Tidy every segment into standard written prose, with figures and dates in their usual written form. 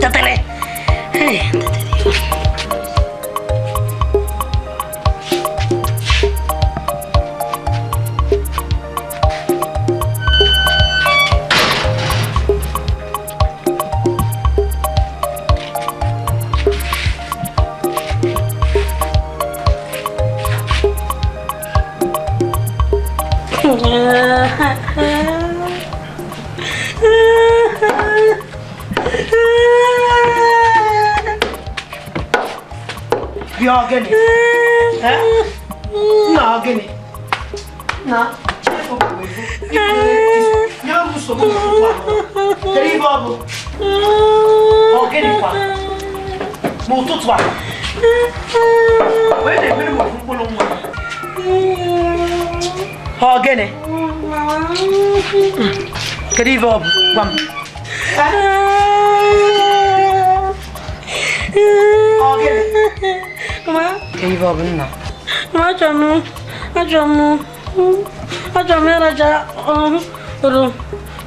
Tatele. Hey, Gịnị? Nna gịnị? Nna, nye m nsogbu n'ụtụtụ a. Kedu ihe ọ bụ? Ọ gịnị kwa? N'ụtụtụ a. Wee na-emere m ofu mkpụrụ nwa. Ọ gịnị? Kedu ihe ọ bụ? Gwa m. Ọ gịnị? Ma, kedu ihe ọ bụ nna? Ma achọrọ m ịracha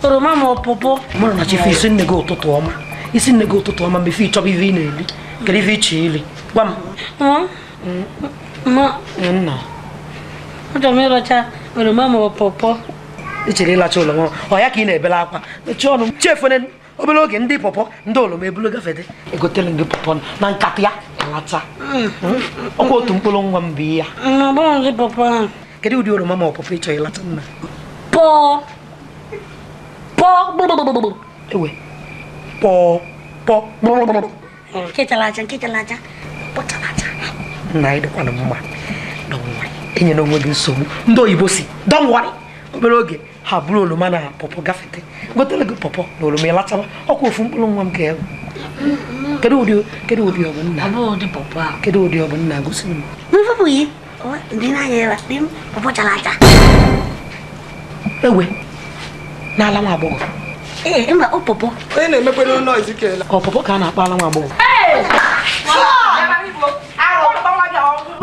oroma ma ọpụpụ. Mụrụ na chifu isi nne gị ụtụtụ ọma. Isi nne gị ụtụtụ ọma mgbe ife ịchọba ife ị na-eri. Kedu ife ịchọ iri? Gwa m. Ma, nna. Achọrọ m ịracha oroma ma ọpụpụ. Ị chere ịlacha oroma? Ọ ya ka ị na-ebele akwa. Mechie ọnụ m. Chefune obere oge ndị pọpọ ndị oroma ebulu gafete. Egotere m gị pọpọ na nkata ya ịlacha. Ọkwa otu mkpụrụ nwa m bụ ya. Kedu ụdị oroma ma ọpụpụ ịchọ ịlacha nna? Pọọ. Pọọ. Ewe. Pọọ. Pọọ. Nke chara acha, nke chara acha. Pọọ chara acha. Nna anyị dịkwana mma. Don't worry. Enyela onwe gị nsogbu. Ndị oyibo si, don't worry. Obere oge ha bụrụ oroma na pọpọ gafete. Gotere gị pọpọ na oroma ịlachaba. Ọkwa ofu mkpụrụ nwa m ka ya bụ. Kedu ụdị ọ bụ nna? Kedu ụdị ọ bụ nna? Gosi m. Ewe, n'ala nwa agbọghọ. Ee, mba, ọ pọpọ. Onye na-emekwa n'ụlọ Ezekiel. Ọ pọpọ ka a na-akpọ ala nwa agbọghọ.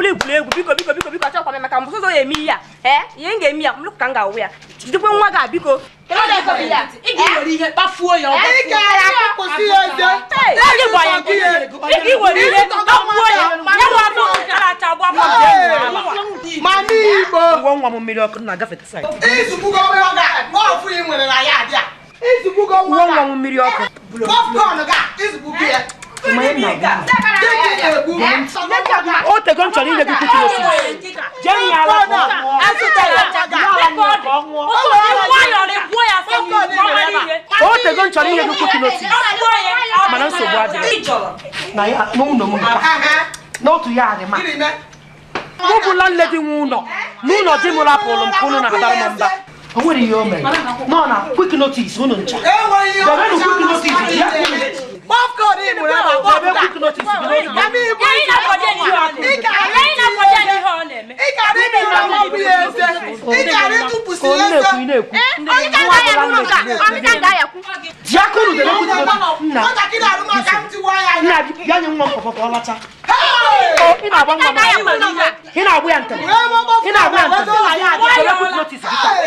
Egwuregwu biko biko biko biko achọkwa m maka mbụ ụzọ ya eme ihe a. Ee, ihe m ga-eme ya m ka m ga-awụ ya. Jidekwe nwa gị a biko. Ị ga-ewere ihe kpafuo ya ọ Mami Igbo. Nwa nwa m mmiri ọkụ na-agafete saịdị. Nwa nwa m mmiri ọkụ. O tego m chọrọ inye gị kuku osisi. Jee ya ala ka ọ ṅụọ. O tego m chọrọ inye gị kuku osisi. Mana nsogbu adịghị. Na ya n'ụlọ m nka. N'otu ya adị ma. Mụ bụ landlady nwe ụlọ. N'ụlọ di m rapụrụ m ka ụnụ na-abara m mba. O nwere ihe o mere. Nọ na quick notice ụnụ ncha. Debenụ quick notice ya. Popcorn ị mụrụ ebe a. Debe quick notice gị n'otu. Ji aka unu debe quick notice. Nna. Nna bịa nye nwa m pọpọ ka ọ lacha. Ị na-agba nwa m. Ị na-agbụ ya ntị. Ị na-agbụ ya ntị. Debe quick notice gị taa.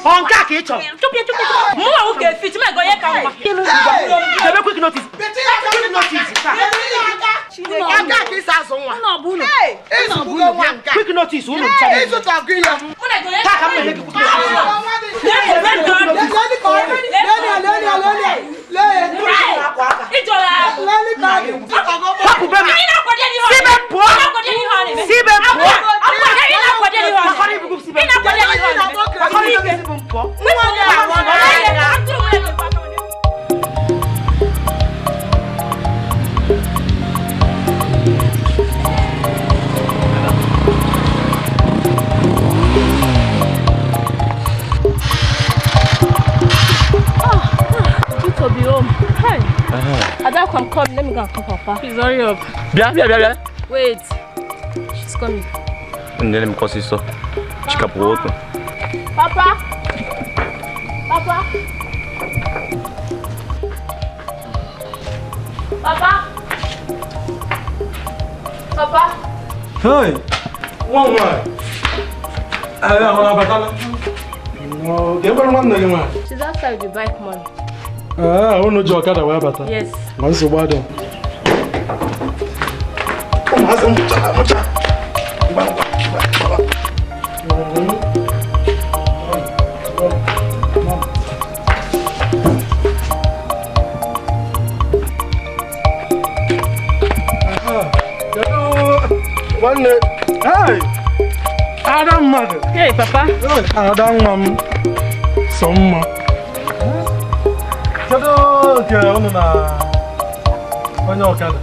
Ọ nke a ka ị chọrọ? Debe quick notice. Quick notice taa. Quick notice unu ncha. Taa ka m mere gị quick notice. Sibe pụọ. Good to be home. Hi. Ada, come, come. Let me go and call Papa. Please hurry up. Bia, bia, bia, bia. Wait. She's coming. Nene me call sister. Chikapu. Papa. Papa. Papa. Papa. Hey. Nwa nwaanyị. Ahụ abatala. No, ka ebere nwanne gị nwaanyị. She's outside with the bike man. Ah, unu ji ọkada wee bata. Yes. Ma nsogbu adịghị. Ụmụazị m mụchara amụcha. Ngwa ngwa ngwa. Nwanne, hey! Ada mmadụ. Hey, papa. Ada nwa m. Sọ mma. Kedu ka unu na onye ọkada?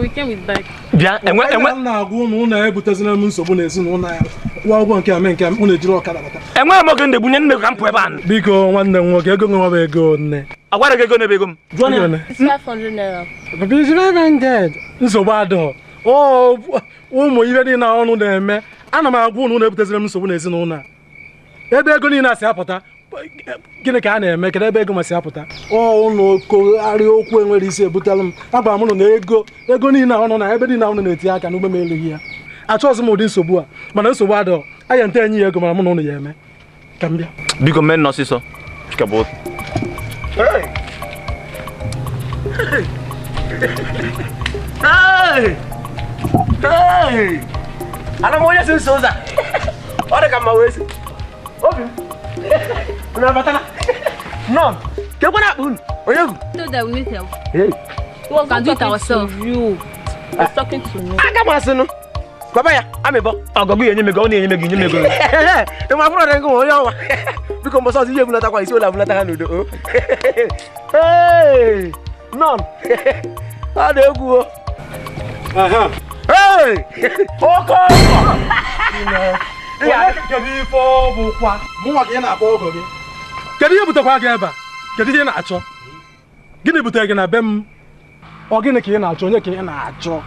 We came with bike. Bịa, enwe m na-agwa unu unu ebutezina m nsogbu n'ezinụlọ ya. Kwụọ ụgwọ nke a mee nke a, unu ejiri ọkada bata. Enweghị m oge ndegbu nye nne ka m pụọ ebe a. Biko nwanne m nwoke, ego nwa bụ ego nne. Agwara gị ego n'ebe ego m. It's 500 naira. Papa, it's 500. Nsogbu adịghị. Ụmụ ibe niile ọnụ na-eme ana m agwa unu na-ebuteziri m nsogbu n'ezinụlọ a. Ebe ego niile a si apụta, gịnị ka a na-eme? Kedu ebe ego ma si apụta? Ụnụ kogharịa okwu enwere isi ebutela m. Agwara m ụnụ na ego niile ọnụ na ebe niile ọnụ na-etinye aka n'ugbe m elughị ya. Achọghịzị m ụdị nsogbu a, mana nsogbu adịghị. Aya nte enyi ya ego mana mụ na ụnụ ya eme. Ka m bịa. Biko mee nọsịsọ. Hey! Hey! Ana m onye si nso ụzọ a. Ọ dị ka mma wee si. Obi m. Unu abatala? Nọ. Kekwa na akpa unu. Onye egwu? So that we need help. Hey. We can do it ourselves. You. He's talking to me. Aga m asị nụ. Baba ya, amịbọ. Ọgọgụ ya enye m ego, ọ na-enye m ego, enye m ego. Ị ma fụrụ ọdị nkụ onye ọnwa. Biko mbọsị ọzọ ihe ebulatakwa isi ụlọ abulata ha n'udo. Hey! Nọ. Ọ dị egwu o. Aha. Hey! Oke ọgọ! Kedu ife ọ bụkwa? Mụnwa ka ị na-akpọ ọgọ gị. Kedu ihe butekwa gị ebe a? Kedu ihe ị na-achọ? Gịnị butere gị na be m? Ọ gịnị ka ị na-achọ? Onye ka ị na-achọ?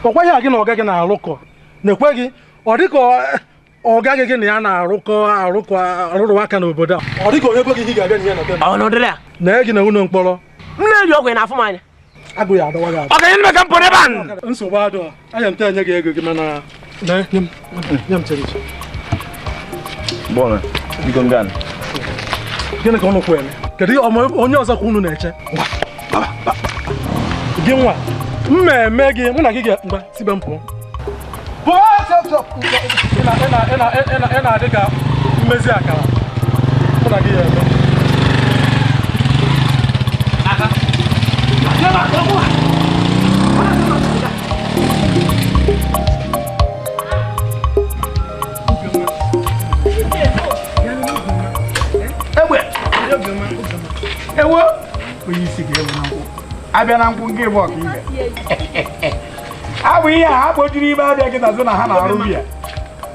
Ọkwa ihe a gị na ọga gị na-arụkọ na-ekwe gị ọ dịka ọga gị gị na ya na-arụkọ arụkọ arụrụ aka n'obodo a. Ọ dịka onye gwe gị ihe ị ga-abịa na ya na be m. Ọnọdụ ya. Na gị na ụlọ mkpọrọ. M na-eri ọgwụ ị na-afụ m anya. Agụ ya adọwa gị adọ. Ọ ga-enye m ka m pụrụ ebe a. Nsogbu adọ. Anya nte enye gị ego gị mana nye m chere iche. Bọọlụ, biko m gaa. Gịnị ka unu kwụ eme? Kedu onye ọzọ ka unu na-eche? Gị nwa, mmemme gị mụ na gị ga-mgba sibe m pụọ. Pụọ! Ị na-adị ka mmezi akara. Mụ na gị ya eme. Ewo! Onye isi ga-ewu na nkwụ. Abịa na nkwụ nke bụ ọka ibe. Abụ ihe a ha kpojiri ibe abịa kịta sị na ha na-arụ biya.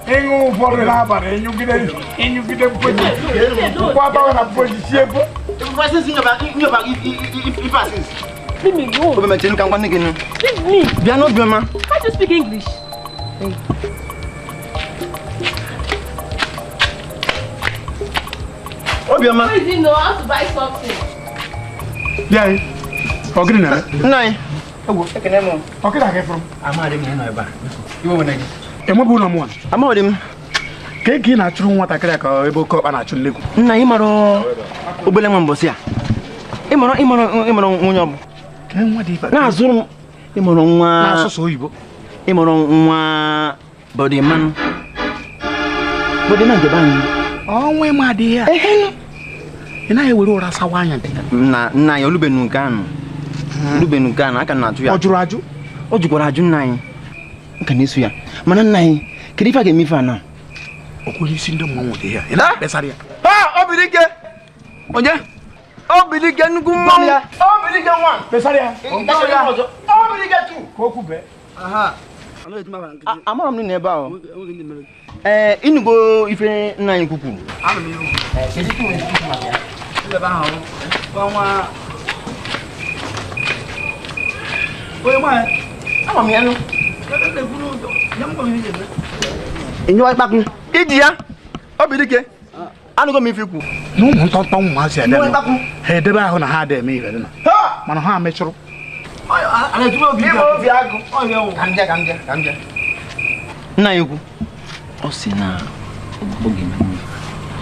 Ịṅụ ụfọdụ n'abalị ịnyụgide mpoji. Nkwụ atọghị na mpoji sie po. Leave me. Bịa n'Obiọma. Can't you speak English? Obiọma. Where is he know how to buy something? Bịa anyị. Ọ gịnị na-eme? Nna anyị. Ekene m. Ọ kịta ka ị fụrụ m? Amaghị m na ị nọ ebe a. Iwe were gị. Enweghị ụlọ mụnwa. Amaghị m. Ka ị na-achụrụ nwatakịrị a ka ebe oke ọkpa na-achụ nnekwu. Nna anyị mara obele nwa mbọsị a. Ịmara nwunye ọ bụ. Na-azụrụ m ịmụrụ nwa n'asụsụ oyibo. Ịmụrụ nwa Bọdịman. Bọdịman nke be anyị. Ọnwa ịma adịghị ya. Ị naghị ewere ụra sawa anya dị. Nna anyị olubenu nke anụ. Olubenu nke anụ aka na-ajụ ya. Ọ jụrụ ajụ? Ọ jụkwara ajụ nna anyị. Nka na-eso ya. Mana nna anyị, kedu ife a ga-eme ife a na? Ọkwụrụ isi ndị mmanwụ dị ya. Ị na-akpesara ya. Ha! Obidike! Onye? Obidike nnukwu mmanwụ! Obidike nwa! Kpesara ya. Obidike tu! Ka okwu bee. Amara m na ebe ahụ. Ee, ịnụgo ife nna anyị kwukwuru. Ama m ya nụ. Ịnyụwa ịkpakụ. Iji ya, Obidike. Anụgo m ife ikwu. Na ụmụ ntọntọ ụmụazị ha edebe ahụ na ha ada eme ihe na mana ha mechụrụ. Nna ya ukwu ọ sị na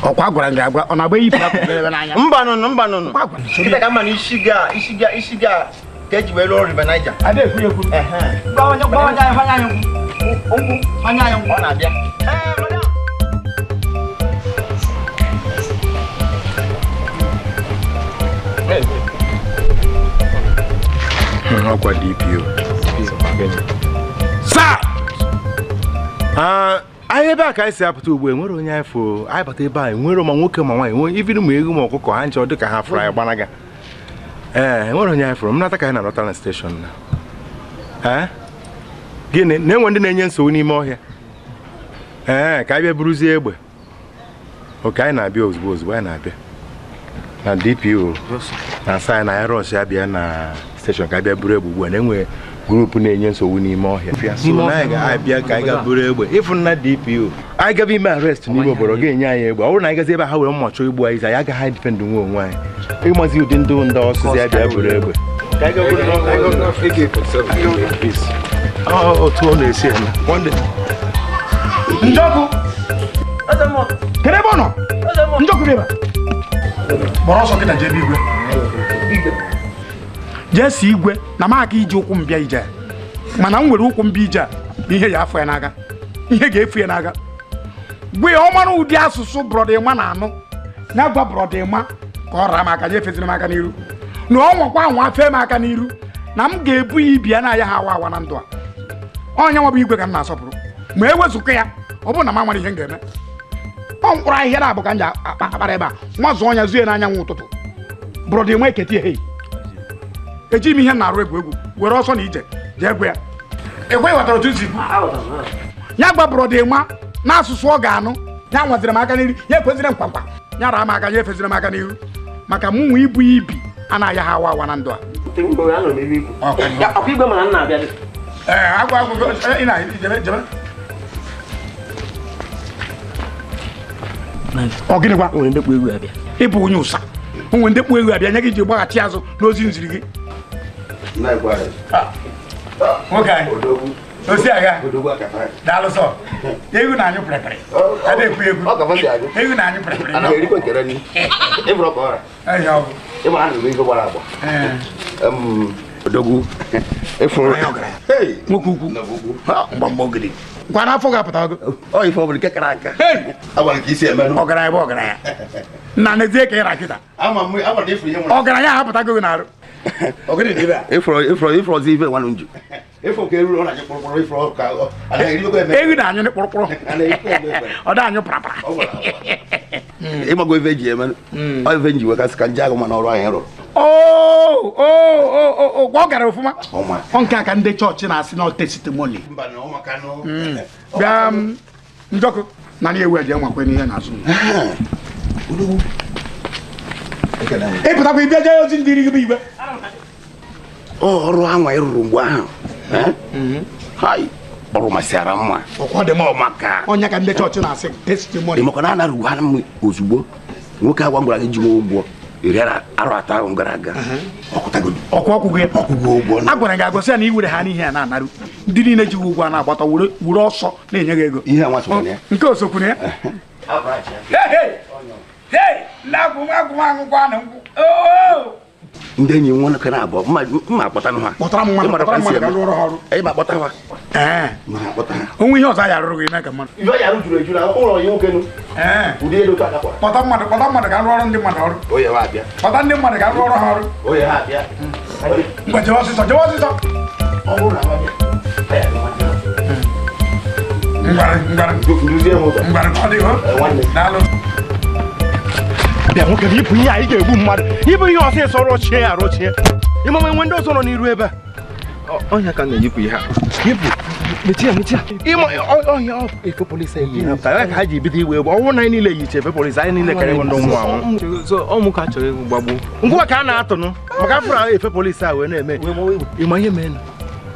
ọkwa gwara gị agwa ọ na-agba ife akwụkwọ n'anya. Mba nụnụ mba nụnụ. Kịta ka mma na isi ga isi ga isi ga ka eji wee lụọ River Niger. Ada ekwu ekwu. Ọ na-abịa. Ọkwa DPO. Sir! Anyị ebe a ka anyị si apụta ugbu a enwere onye anyị fụ anyị bata ebe a enwere ma nwoke ma nwaanyị nwee ibiri ma ewu ma ọkụkọ ha nche ọ dịka ha fụrụ anyị gbanaga. Ee, enwere onye anyị fụrụ m nata ka anyị na-alọta na steshọn na. Ee? Gịnị na-enwe ndị na-enye nsogbu n'ime ọhịa? Ee, ka anyị bịa buruzie egbe. Oke anyị na-abịa ozugbo ozugbo anyị na-abịa. Na DPO na asa anyị na anyị rọsh ya bịa na steshọn ka abịa buru egbe ugbu a na-enwe grupu na-enye nsogbu n'ime ọhịa. So na anyị ga-abịa ka anyị ga buru egbe ịfụ na DPO anyị gaba ime arrest n'ime obodo ga-enye anyị egbe. Ọ bụrụ na anyị gazi ebe ha were mma chọọ igbu anyị anyị agaghị defend nwe onwe anyị. Ịmazi ụdị ndị ndị ọsụzi abịa buru egbe. Otu ọ na-esi eme. Njọkụ! Kedu ebe ọ nọ? Njọkụ bịa ebe a. Kpọrọ ọsọ kịta jee ebe igwe. Jee si igwe na m aka iji ụkwụ m bịa ije mana m nwere ụkwụ m bịa ije a na ihe ya afọ ya n'aka ihe ga-efu ya n'aka gwe ọ mara ụdị asụsụ brọdịma na-anụ ya gwa brọdịma ka ọ raa m aka nyefeziri m aka n'iru na ọ nwakwa anwa fee m aka n'iru na m ga-ebu ya ibi ya na-aya ha awa awa na ndụ a. Onye nwa bụ igwe ka m na-asọpụrụ ma e wezụga ya ọ bụrụ na m amara ihe m ga-eme. Ọ mkpụrụ ahịhịa na-abụ ka m ji akpara ebe a nwa zụọ ya zuo ya n'anyanwụ ụtụtụ brọdịma eketa ihe ejighị m ihe na-arụ egwu egwu were ọsọ na ije jee gwa ya ekwe ghọtara otu nsi ya gwa brọdịma na asụsụ ọ ga-anụ ya nwaziri m aka n'iru ya ekweziri m kwakwa ya raa m aka ya efeziri m aka n'iru maka mụ nwe ibu ibi a na-aya ha awa awa na ndụ a. Ọ gịnịkwa ịbụ onye ụsa onwe ndị kpụ egwu abịa nye gị ji gbaghachi azụ n'ozi nziri gị. Nwoke anyị osi agha daalụ sọ ewu na-anyụ pịrịpịrị ada ekwu egwu ewu na-anyụ pịrịpịrị. Nwoke ukwu mgbamgba ogidi gwa n'afọ ga-apụta ogo ọgaranya bụ ọgaranya nna n'ezie ka ịra kịta ọgaranya ahapụtago gị n'arụ. Ewu na-anyụ kpụrụkpụrụ ọ da anyụ parapara. Ịmago ife eji eme ọ ife nji wekasị ka nje agụ mana ọrụ anyị rụrụ. Ọ gara ofụma ọ nke a ka ndị chọọchị na-asị na testimony. Bịa Njọkụ na ewu eji enwekwe n'ihe n'azụ. Ịpụtakwa ịbịa jee ozi ndị iri igwe. Ọrụ anwa ịrụrụ mgbe ahụ ọrụ masịara mma onye ka ndị chọọchị na-asị testimony. Maka na anarụ ha m ozugbo nwoke agwa gwara gị ji m ụgwọ iri arọ atọ ahụ gara aga ọkwụ ọkwụgo ụgwọ a gwara gị agwasị ya na i were ha n'ihe a na-anarụ ndị niile ji ụgwọ a na-agbata were ọsọ na-enye gị ego nke osokwuru ya. Ndị enyi m nwoke na-abụọ mma akpọta ha kpọtara m mmadụ kpọtara mmadụ ka rụọrọ ha ọrụ. Ị ma akpọta ha. Ee. Ma akpọta ha. Onwe ihe ọzọ anyị arụrụ gị ime ka mmadụ. Ihe ọya arụ juru eju na ụlọ ya nwoke nụ. Ee. Ụdị elu ka akwa. Kpọta mmadụ ka rụọrọ ndị mmadụ ọrụ. Oye ha abịa. Kpọta ndị mmadụ ka rụọrọ ha ọrụ. Oye ha abịa. Ngwa jewe ọsịsọ jewe ọsịsọ. Ọ bụrụ na abịa. Ngwara ngwara. Nduzie m ụzọ. Ngwara ọ dị ho. Nwanne. Daalụ. Bịa nwoke bụ ịpụ ihe anyị ga-egbu mmadụ ịbụ ihe ọsịsọ rọchie ya rọchie ịmama enwe ndị ọzọ nọ n'iru ebe a ọhịa ka m na-eyipụ ihe a yipụ mechie ya mechie ya ịma ọhịa efe polisi anyị yi ka ha ji ebido iwe egbe ọnwụ na anyị niile yiche efe polisi anyị niile karịa ndị nwụ anwụ ọmụ ka chọrọ egwu gbagbuo ngwa ka a na-atụnụ maka afọ ahụ efe polisi a wee na-eme ịma ihe mee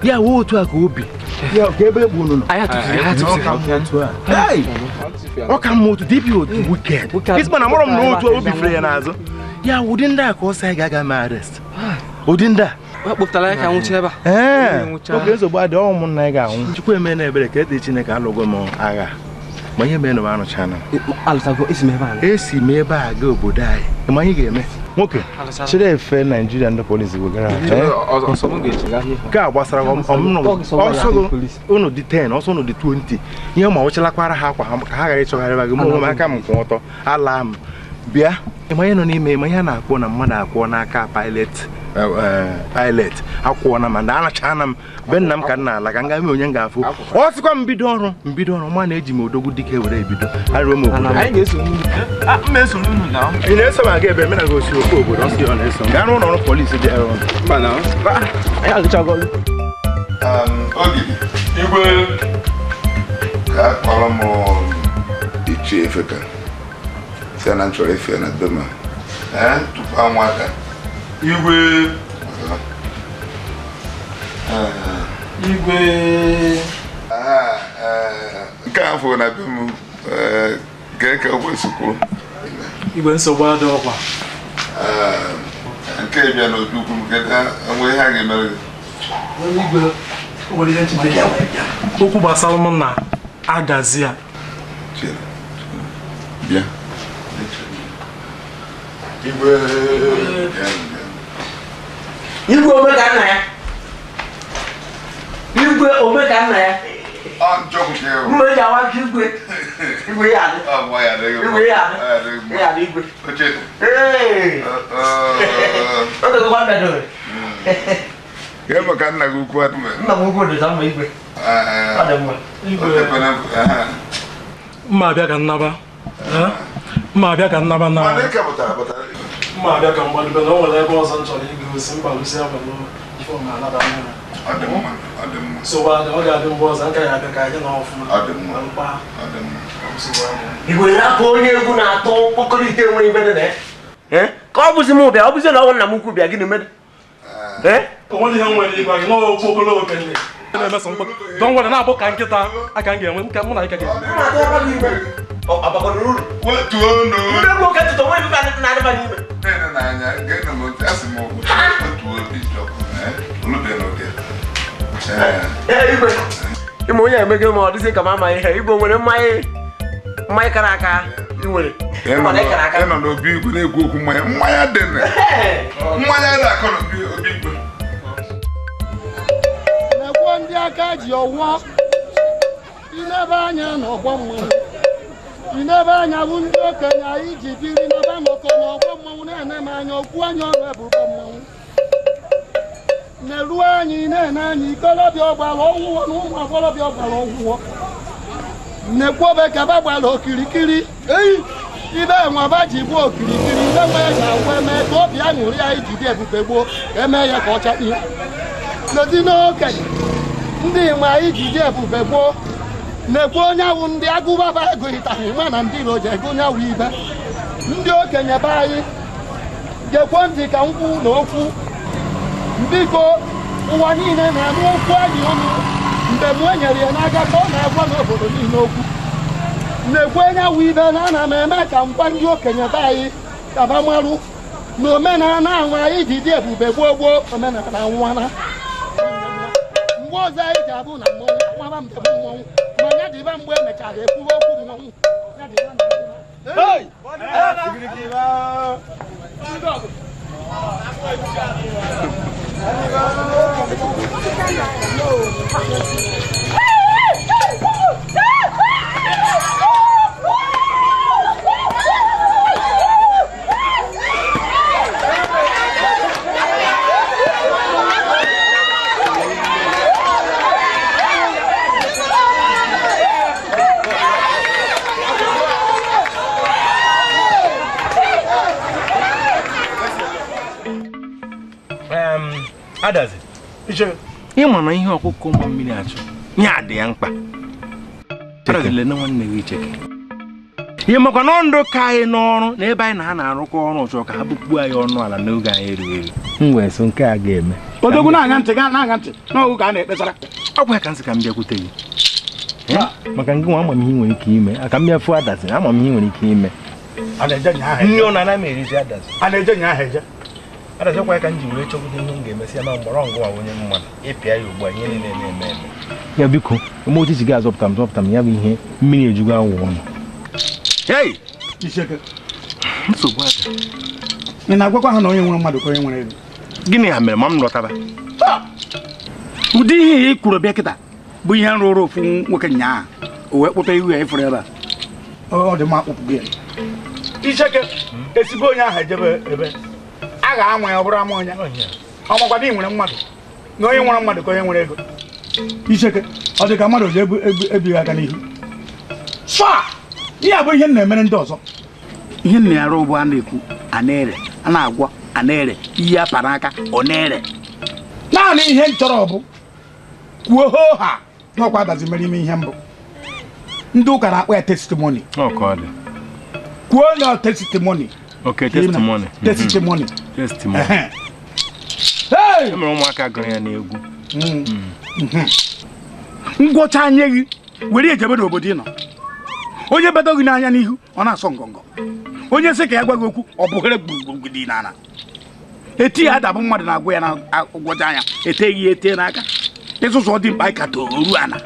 Ya wụ otu a ka obi. Ya ka ebe egbu unu nọ. Ọ ka mma otu DPO dị wicked. Isma na mụrụ m na otu obi fere ya n'azụ. Ya ụdị ndị a ka ọsọ anyị ga-aga mee arrest. Ụdị ndị a. Kpụpụtara ya ka nwụchi ebe a. Ee, oge nsogbu adị ọ ụmụnna anyị ga-anwụ. Chukwu eme na ebere ka ede Chineke alụgo m agha. Ma ihe mere na m anụchana. Esi m ebe a gaa obodo anyị. Ma anyị ga-eme. Nwoke, chere efe Naijiria ndị polisi wegara. Nke a gbasara ọsọ unu dị 10, ọsọ unu dị 20. Ihe ma ọchịlakwara ha akwa ha ka ha ghara ịchọgharịba gị. Mụ onwe m aka m kwụ ọtọ, ala m. Bịa, ịma ihe nọ n'ime ma ihe a na-akwụ na mmadụ akwụọ n'aka pilot. Pilot akwụọna ma ndị anachana m be nna m ka m na-ala ka m gaa mee onye m ga-afụ ọ sịkwa m bido ọrụ ma na-eji m odogwu dike were ebido arịọ m obodo ị na-eso m aga ebe mena gosi ofe obodo ọ sị ọ na-eso m gaa n'ụlọ ọrụ polisi dị ebe Ogidi igwe ka akpọrọ m ichie Efeka si na m chọrọ ife na be m tupu anwụ aka. Igwe igwe nke a fụrụ na be m ka kwesịkwuru igwe nsogbu adị ọkwa nke bịa n'obi ukwu m enwe ihe a ga-emere gị okwu gbasara m na agazi ya bịa igwe igwe ome ka nna ya. Igwe ome ka nna ya. Mgbe eji awa aka igwe. Igwe ya adị. Igwe ya adị. Ya adị igwe. Ee. O tegokwa mbedore. Ihe maka nna gị ukwu adị. Nna m ukwu dị mma igwe. Ọ dị mma. Mma abịa ka nnaba. Mma abịa ka nnaba na. Mma abịa ka mgbadube na o nwere ebe ọzọ m chọrọ ịga osi mba lụsi abalị ife ọ na-alaba mmiri. Nsogbu adị, ọ ga-adị mgbe ọzọ nka ya abịa ka anyị na ọfụma. Igwe rapụ onye egwu na-atọ mkpọkọrọ ite nwere ibe dị na ya. Ka ọ bụzi m bịa, ọ bụzi na ọ nna m ukwu bịa gịnị mere? O nwere ihe m nwere ịgwa gị n'okwu ogologo okenye. Don nwere na-abụ ka nkịta aka m ga-enwe nke mụ na ike ga-enwe. Ime onye emego ma ọ dịzị ka m ama ihe igwe nwere mmanya kara aka ị nwere ị nọ n'obi igwe na-ekwu okwu mmanya mmanya dị mmanya dị akọ n'obi igwe na-ekwo ndị aka ji ọwụọ ilebe anya n'ọgbọ mmanwụ ilebe anya bụ ndị okenye anyị ji biri n'ebe nọkọ n'ọgbọ mmanwụ na-ene m anya okwu anya ọrụ ebube mmanwụ na-eruo anyị na-ene anya ikolobịa ọgbara ọgwụgwọ na ụmụ agbọghọbịa ọgbara ọgwụgwọ na-ekwobe kaba gbara okirikiri ibe nwaba ji gbuo okirikiri ibe nwe ya ga-agwa eme ka obi aṅụrị anyị ji dị ebube gboo ka emee ya ka ọ chakpie n'odi n'okenye ndị nwe anyị ji dị ebube gboo na-ekwu onye awụ ndị agụbaba ego ịtaghị nwa na ndị iro ji ego onye awụ ibe ndị okenye be anyị gekwo ntị ka nkwụ na okwu biko ụwa niile na-anụ okwu anyị ọnụ mgbe m enyere ya n'aka ka ọ na-agwa n'obodo niile okwu na-ekwu onye awụ ibe na ana m eme ka ngwa ndị okenye be anyị kaba marụ na omenala ahụ anyị ji dị ebube gboo gboo omenala nwana mgbe ọzọ anyị ji abụ na mmọnwụ amaba mbem mmọnwụ ma ya dịba mgbe emechara ekwuwe okwu mmọnwụ ya dịba na Adazi, ịma na ihe ọkụkọ ụmụ mmiri achụ ya dị ya mkpa. Adazi lene nwanne gị icheke. Ihe makwa na ndụ ka anyị n'ọrụ na ebe anyị na ha na-arụkọ ọrụ chọrọ ka ha bukpuo anyị ọnụ ala n'oge anyị erughị eru. M wee sị nke a ga-eme. Odogwu na-aṅa ntị ga na-aṅa ntị n'ọgụ ka a na-ekpesara. Ọkwa ka nsị ka m bịakwute gị. Maka ngị nwa amamihe nwere ike ime aka m bịa fụ adazi amamihe nwere ike ime. Nne ọ na-ana m erizi adazi. A na-eje nya ahụ eje. Adazi ọkwa ka m ji were chọgide ihe m ga-emesi ya ma mgbọrọ ngwa onye mmadụ ịpịa ya ugbu a ihe niile na-eme eme. Ya biko ome otiti gị azọpụta m zọpụta m ya bụ ihe mmiri ejugo awụ ọnụ. Hey! Icheke. Nsogbu adị. Ị na-agwakwa ha na onye nwere mmadụ ka onye nwere ego. Gịnị ha mere ma m lọtaba? Ụdị ihe ị kwuru bịa kịta bụ ihe nrụrụ ofu nwoke nyaa o wee kpụta ihu ya ịfụrụ ebe a. Ọ dị mma akpụpụ gị. Icheke esibe onye ahụ ejebe ebe a ga-anwa ya ọ bụrụ ama onye. Ọ makwa na ị nwere mmadụ na onye nwere mmadụ ka onye nwere ego. Icheke ọ dị ka mmadụ ji ebighị aka n'ihu. Sọ ihe a bụ ihe m na-emere ndị ọzọ. Ihe m na-arụ bụ a na-ekwu a na-ere a na-agwọ a na-ere ihe apa n'aka ọ na-ere. Naanị ihe m chọrọ bụ kwuo hoo ha n'ọkwa adazi mere ime ihe mbụ. Ndị ụka na-akpọ ya testimony. Kwuo na testimony. Okay, testimony. Testimony. Testimony. Hey! Emere ụmụaka gụrụ ya n'egwu. Ngwọcha nye gị were ejebe n'obodo ị nọ. Onye bedo gị n'anya n'ihu ọ na-asọ ngọngọ. Onye sị ka ya gwa gị okwu ọ bụghere gburugburu dị n'ala. Eti ya adabụ mmadụ na-agwụ ya na ngwọcha anya eteghị ya ete n'aka. Ịzụzụ ọ dị mkpa ka toru ana.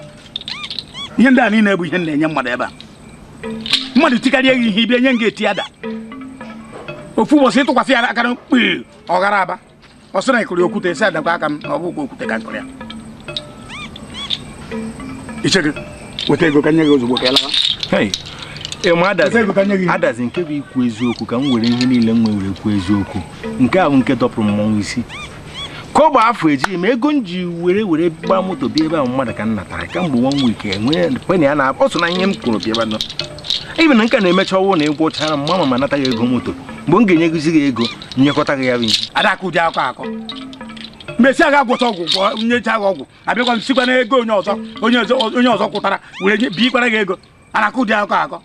Ihe ndị a niile bụ ihe na-enye mmadụ ebe a. Mmadụ tikarịa gị ihe ibia nye nga eti ada. Ofu ụbọchị ịtụkwasị ya aka mkpi ọ gara aba. Ọ sị na ịkụrụ okwute esi adakwa aka m na ọ bụkwa okwute ka nkụrụ ya. Icheke weta ego ka nye gị ozugbo ka ị lawa. Hey, adazi nke bụ ikwu eziokwu ka m were ihe niile m nwere kwuo eziokwu. Nke a bụ nke dọpụrụ mmọnwụ isi. Ka ọ bụ afọ ejighị m ego m ji were gbaa moto bịa ebe ahụ mmadụ ka m natara kamgbe 1 week enwee kwe na ya na ọ so na ihe m kwuru bịa ebe nọ. Ibe na nke na-emecha ọwụ na ịgwụchara m mama ma nata ya ego moto mgbe m ga-enyegozi gị ego nyekọta gị ya bụ ihe. Adaka ụdị akọ akọ. Mgbe a ga-agwọcha ọgwụ nyecha gị ọgwụ abịakwa m sikwa na ego onye ọzọ onye ọzọ kwụtara were bikwara gị ego. Anaka ụdị akọ akọ.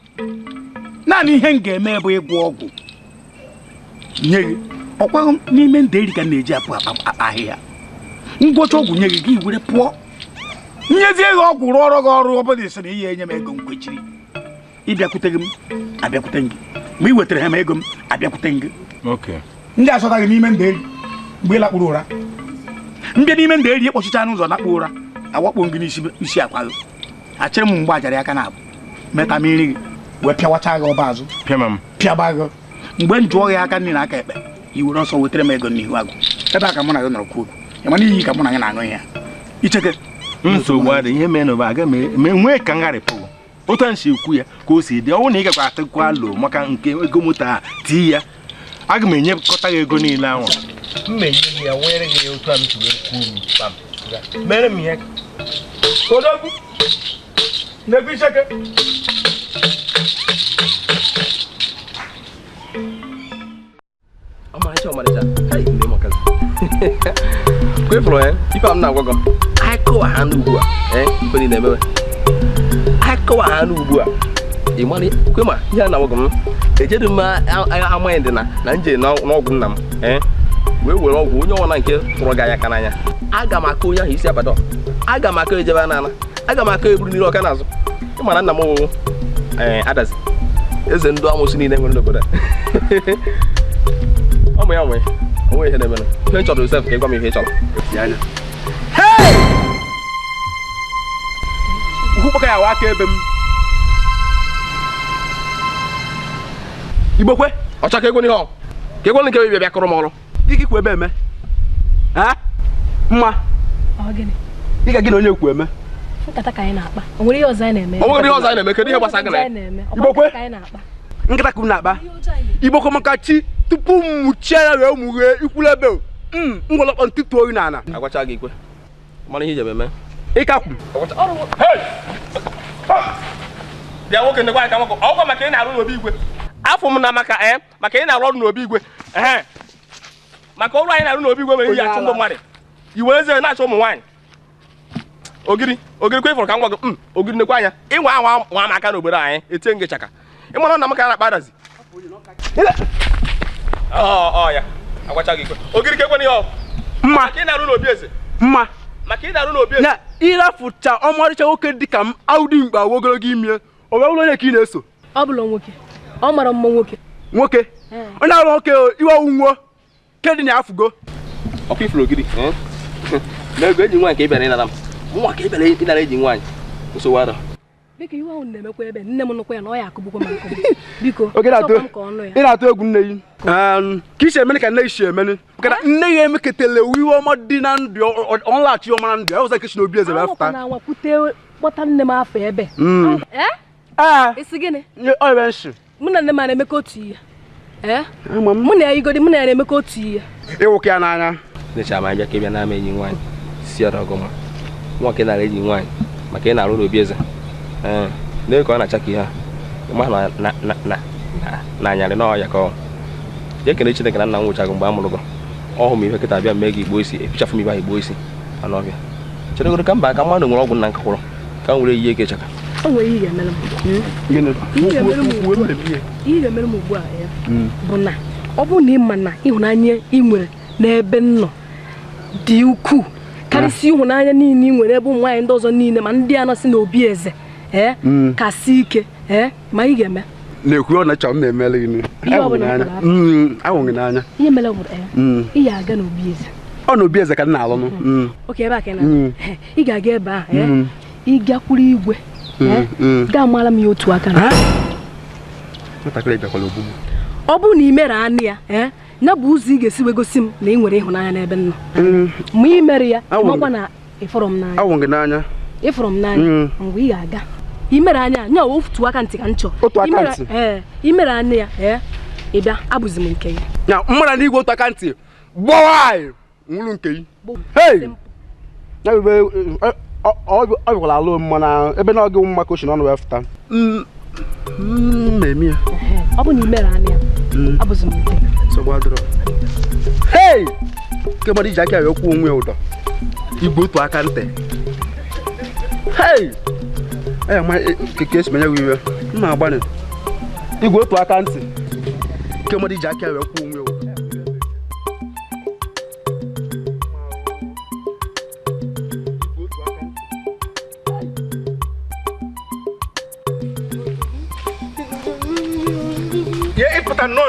Naanị ihe m ga-eme bụ ịgwọ ọgwụ nye gị. Ọkwaghị n'ime ndị eri ka m na-eji apụ akpa ahịhịa. Ngwọcha ọgwụ nye gị gị were pụọ. Nyezie gị ọgwụ rụọrọ gị ọrụ ọ bụla sị na ihe enye m ego m kwechiri. Ịbịakwute gị m abịakwute gị. Mgbe ị wetara ha m ego m abịakwute gị. Ndị asọta gị n'ime ndị eri mgbe ị lakpuru ụra. Mbịa n'ime ndị eri ịkpọchicha n'ụzọ lakpuo ụra awakpo gị n'isi akwa gị. Achịrị m mgbe ajara aka na abụ meta mmiri gị wee pịawacha gị ọba azụ. Pịaba gị. Mgbe m jụọ gị aka nri na aka ekpe i were ọsọ wetara m ego n'ihu agụ. Ebe a ka mụ na gị nọrọ kwuo okwu. Ị ma n'ihi ka mụ na gị na-aṅụ ihe a. Icheke nsogbu adị ihe mere n'ụba aga m enwee ka ngharịpụ. Otu a si ekwu ya ka o si dị ọnwụ na ị gakwa atụkwa alo maka nke ego moto a tii ya aga m enyekọta gị ego niile ahụ. M enye gị ya were gị otu a m si wee kwuo kpam mere m ihe. Odogwu na-ekwu Icheke. Ọmarịcha ọmarịcha kai ndị makazi. Kwefụrụ ya ife a m na-agwa gị akụwa ha n'ugbu a ife niile emewe akụwa ha n'ugbu a ị mara kwe ma ihe a na-agwa gị m ejedu m amaghị dị na nje n'ọgwụ nna m wee were ọgwụ onye ọnwa nke tụrụ gị anya aka n'anya aga m aka onye ahụ isi abada aga m aka ejebe n'ala aga m aka eburu mmiri ọka n'azụ ị mara nna m wụ adazi eze ndụ amụsị niile nwere n'obodo a. Ọ mụ ya nwe onwe ihe na-emenụ ihe m chọrọ Josef ka ị gwa m ihe ị chọrọ. Ukwu ya aka ebe m. Igbokwe ọcha ka ego n'ihe ọ ka ego nke bịa bịa kụrụ m ọrụ. Gị kwu ebe eme? Ha? Mma. Ị ga gị na onye kwu eme? Nkata ka anyị na-akpa. O nwere ihe ọzọ anyị na-eme? O nwere ihe ọzọ anyị na-eme kedu ihe gbasara gị na ya? Igbokwe nkata ka m na-akpa. Igbokwe maka chi tupu m mụchie ya wee mụghee ikwulu ebe ngwọlọkpọ ntụtụ oyi n'ala. Agwacha gị ikwe mara ihe iji eme. Ịkakwu. Bịa nwoke ndekwa aka nwoke ọgwụ maka ị na-arụ n'obi igwe. Afọ m na maka maka ị na-arụ ọrụ n'obi igwe maka ọrụ anyị na-arụ n'obi igwe mere ihe achụ ndị mmadụ i were eze na-achọ ụmụ nwaanyị. Ogiri ogiri kwe ịfụrụ ka m gwa gị ogiri nekwa anya ịnwa anwa nwa m aka n'obodo anyị etie ngị chaka ịmara na m ka na-akpa adazi. Ọ ya agwacha gị ikwe ogiri ka ekwe n'ihe ọ Mma mma na ịrafụcha ọmarịcha nwoke dị ka m aụdị mkpa ogologo ime o wee bụrụ onye ka ị na-eso. Ọ bụla nwoke ọ mara mma nwoke nwoke onye arụ nwoke iwe nwuo kedị na afụgo ọkwa ifuru ogiri na ego enyi nwaanyị ka ị bịara ịnara m nwa ka ị bịara ịnara enyi nwaanyị nsogbu ara. Biko iwe ahụ na-emekwa ebe nne m nụkwa ya na ọ ya akụgbukwa m akụgbu. Biko ị na-atụ egwu nne gị ka isi emene ka nne gị si emene maka na nne ya emeketele iwe ọma dị na ndụ ọnlaghachi ọma na ndụ ya ụzọ kechi na obi eze wee fụta. Kpọta nne m afọ ebe isi gịnị mụ na nne m na-emekọ otu ihe mụ na ya igodi mụ na ya na-emekọ otu ihe ịwụka ya n'anya necha ma bịa ka ị bịa na-ama enyi nwaanyị si ọrụ ọgụ nwa ka ị nara enyi nwaanyị maka ị na-arụ n'obi eze ee ka ọ na-acha ka ihe a na anyarị n'ọya ka ọ jee kene Chineke na nna m nwụchago mgbe a mụrụ gị ọhụ m ihe kịta bịa mee gị igbo isi efichafụ m ibe ahụ igbo isi anụ ọbịa cheregoro ka mba ka mmadụ nwere ọgwụ nna nka kwụrụ ka m were yihe eke chaka. O nwere ihe ga-emere m ihe ga-emere m ugbu a bụ na ọ bụrụ na ị ma na ịhụnanya ị nwere n'ebe m nọ dị ukwuu karịsịa ịhụnanya niile ị nwere ebe ụmụ nwaanyị ndị ọzọ niile ma ndị a nọsị n'obi eze kasị ike ma ị ga-eme na-ekwu ọ na-achọ m emele gị ahụ gị n'anya ihe mere bụ ị ga-aga n'obi eze. Ọ n'obi eze ka m na-alụnụ. Oke ebe a ka ị na ị ga-aga ebe ahụ ị gakwuru igwe gaa mara m ya otu aka na ọ bụrụ na ị mere anụ ya ya bụ ụzọ ị ga-esi wee gosi m na ị nwere ịhụnanya n'ebe m nọ ma ị mere ya makwa na ịfụrụ m n'anya. Ahụ gị n'anya ịfụrụ m n'anya mgbe ị ga-aga ị mere anya nya otu aka ntị ka m chọọ ị mere anya ya ị bịa abụzi m nke gị ya mmara na igwe otu aka ntị gbawa anyị nwụrụ nke gị. Ọ bịakwara alụ mma na ebe na ọ gị mma ka o si n'ọnụ wee fụta na-eme ya ọ bụ na ị mere anya abụzi m nke gị. Hei nke mmadụ iji aka ya wee kwuo onwe ya ụdọ igwe otu aka ntị. Hei ma keke esi menye gị iwe mma agbanị igwe otu aka ntị nke mmadụ iji aka ya wee kwuo onwe ya ụdọ.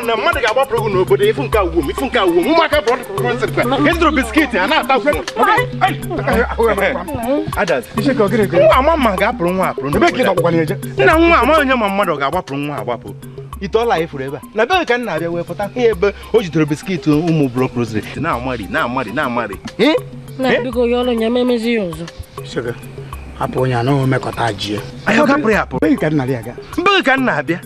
Na mmadụ ga-agbapụrụ gị n'obodo ifu nke awuo m ifu nke awuo m ụmụaka bụrụ biskit a na-ata nwa ama mma ga-apụrụ nwa apụrụ nna nwa ama onye ma mmadụ ga-agbapụrụ nwa agbapụ ite ọla ifuru ebe a na be ka m na-abịa wee pụta ihe ebe o jidere biskit ụmụ blọk rosary na-amari na-amari na-amari. Hapụ onye anaghị omekọta ji ya mbe ka m na-abịa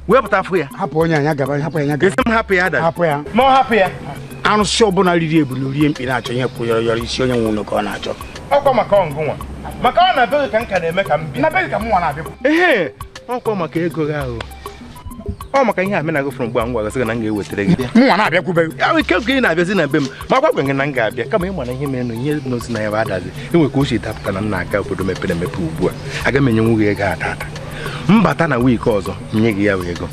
wepụta afọ ya hapụ onye anya gaba hapụ ya gaba esi m hapụ ya ada hapụ ya ma ọ hapụ ya arụsị ọbụla riri ebulu rie mkpi na-achọ ihe kwụ yọrọ yọrọ isi onye nwe ụlọ ka ọ na-achọ ọkwa maka ọngụnwa maka ọ na be ka m ka na-eme ka m bịa na be ka m nwa na-abịa ehe ọkwa maka ego gị ahụ ọ maka ihe amena gị fụrụ mgbe m gwara sị gị na m ga-ewetara gị m nwa na-abịakwube ya ike oge ị na-abịazi na be m ma gwa gị na m ga-abịa kama ị mara ihe mere na ihe n'ozi na ya bụ adazi enwe ka o si dapụta na m na-aga obodo mepere emepe ugbu a aga m enye nwunye ego ata ata mbata na wiiki ọzọ nye gị ya wee ego.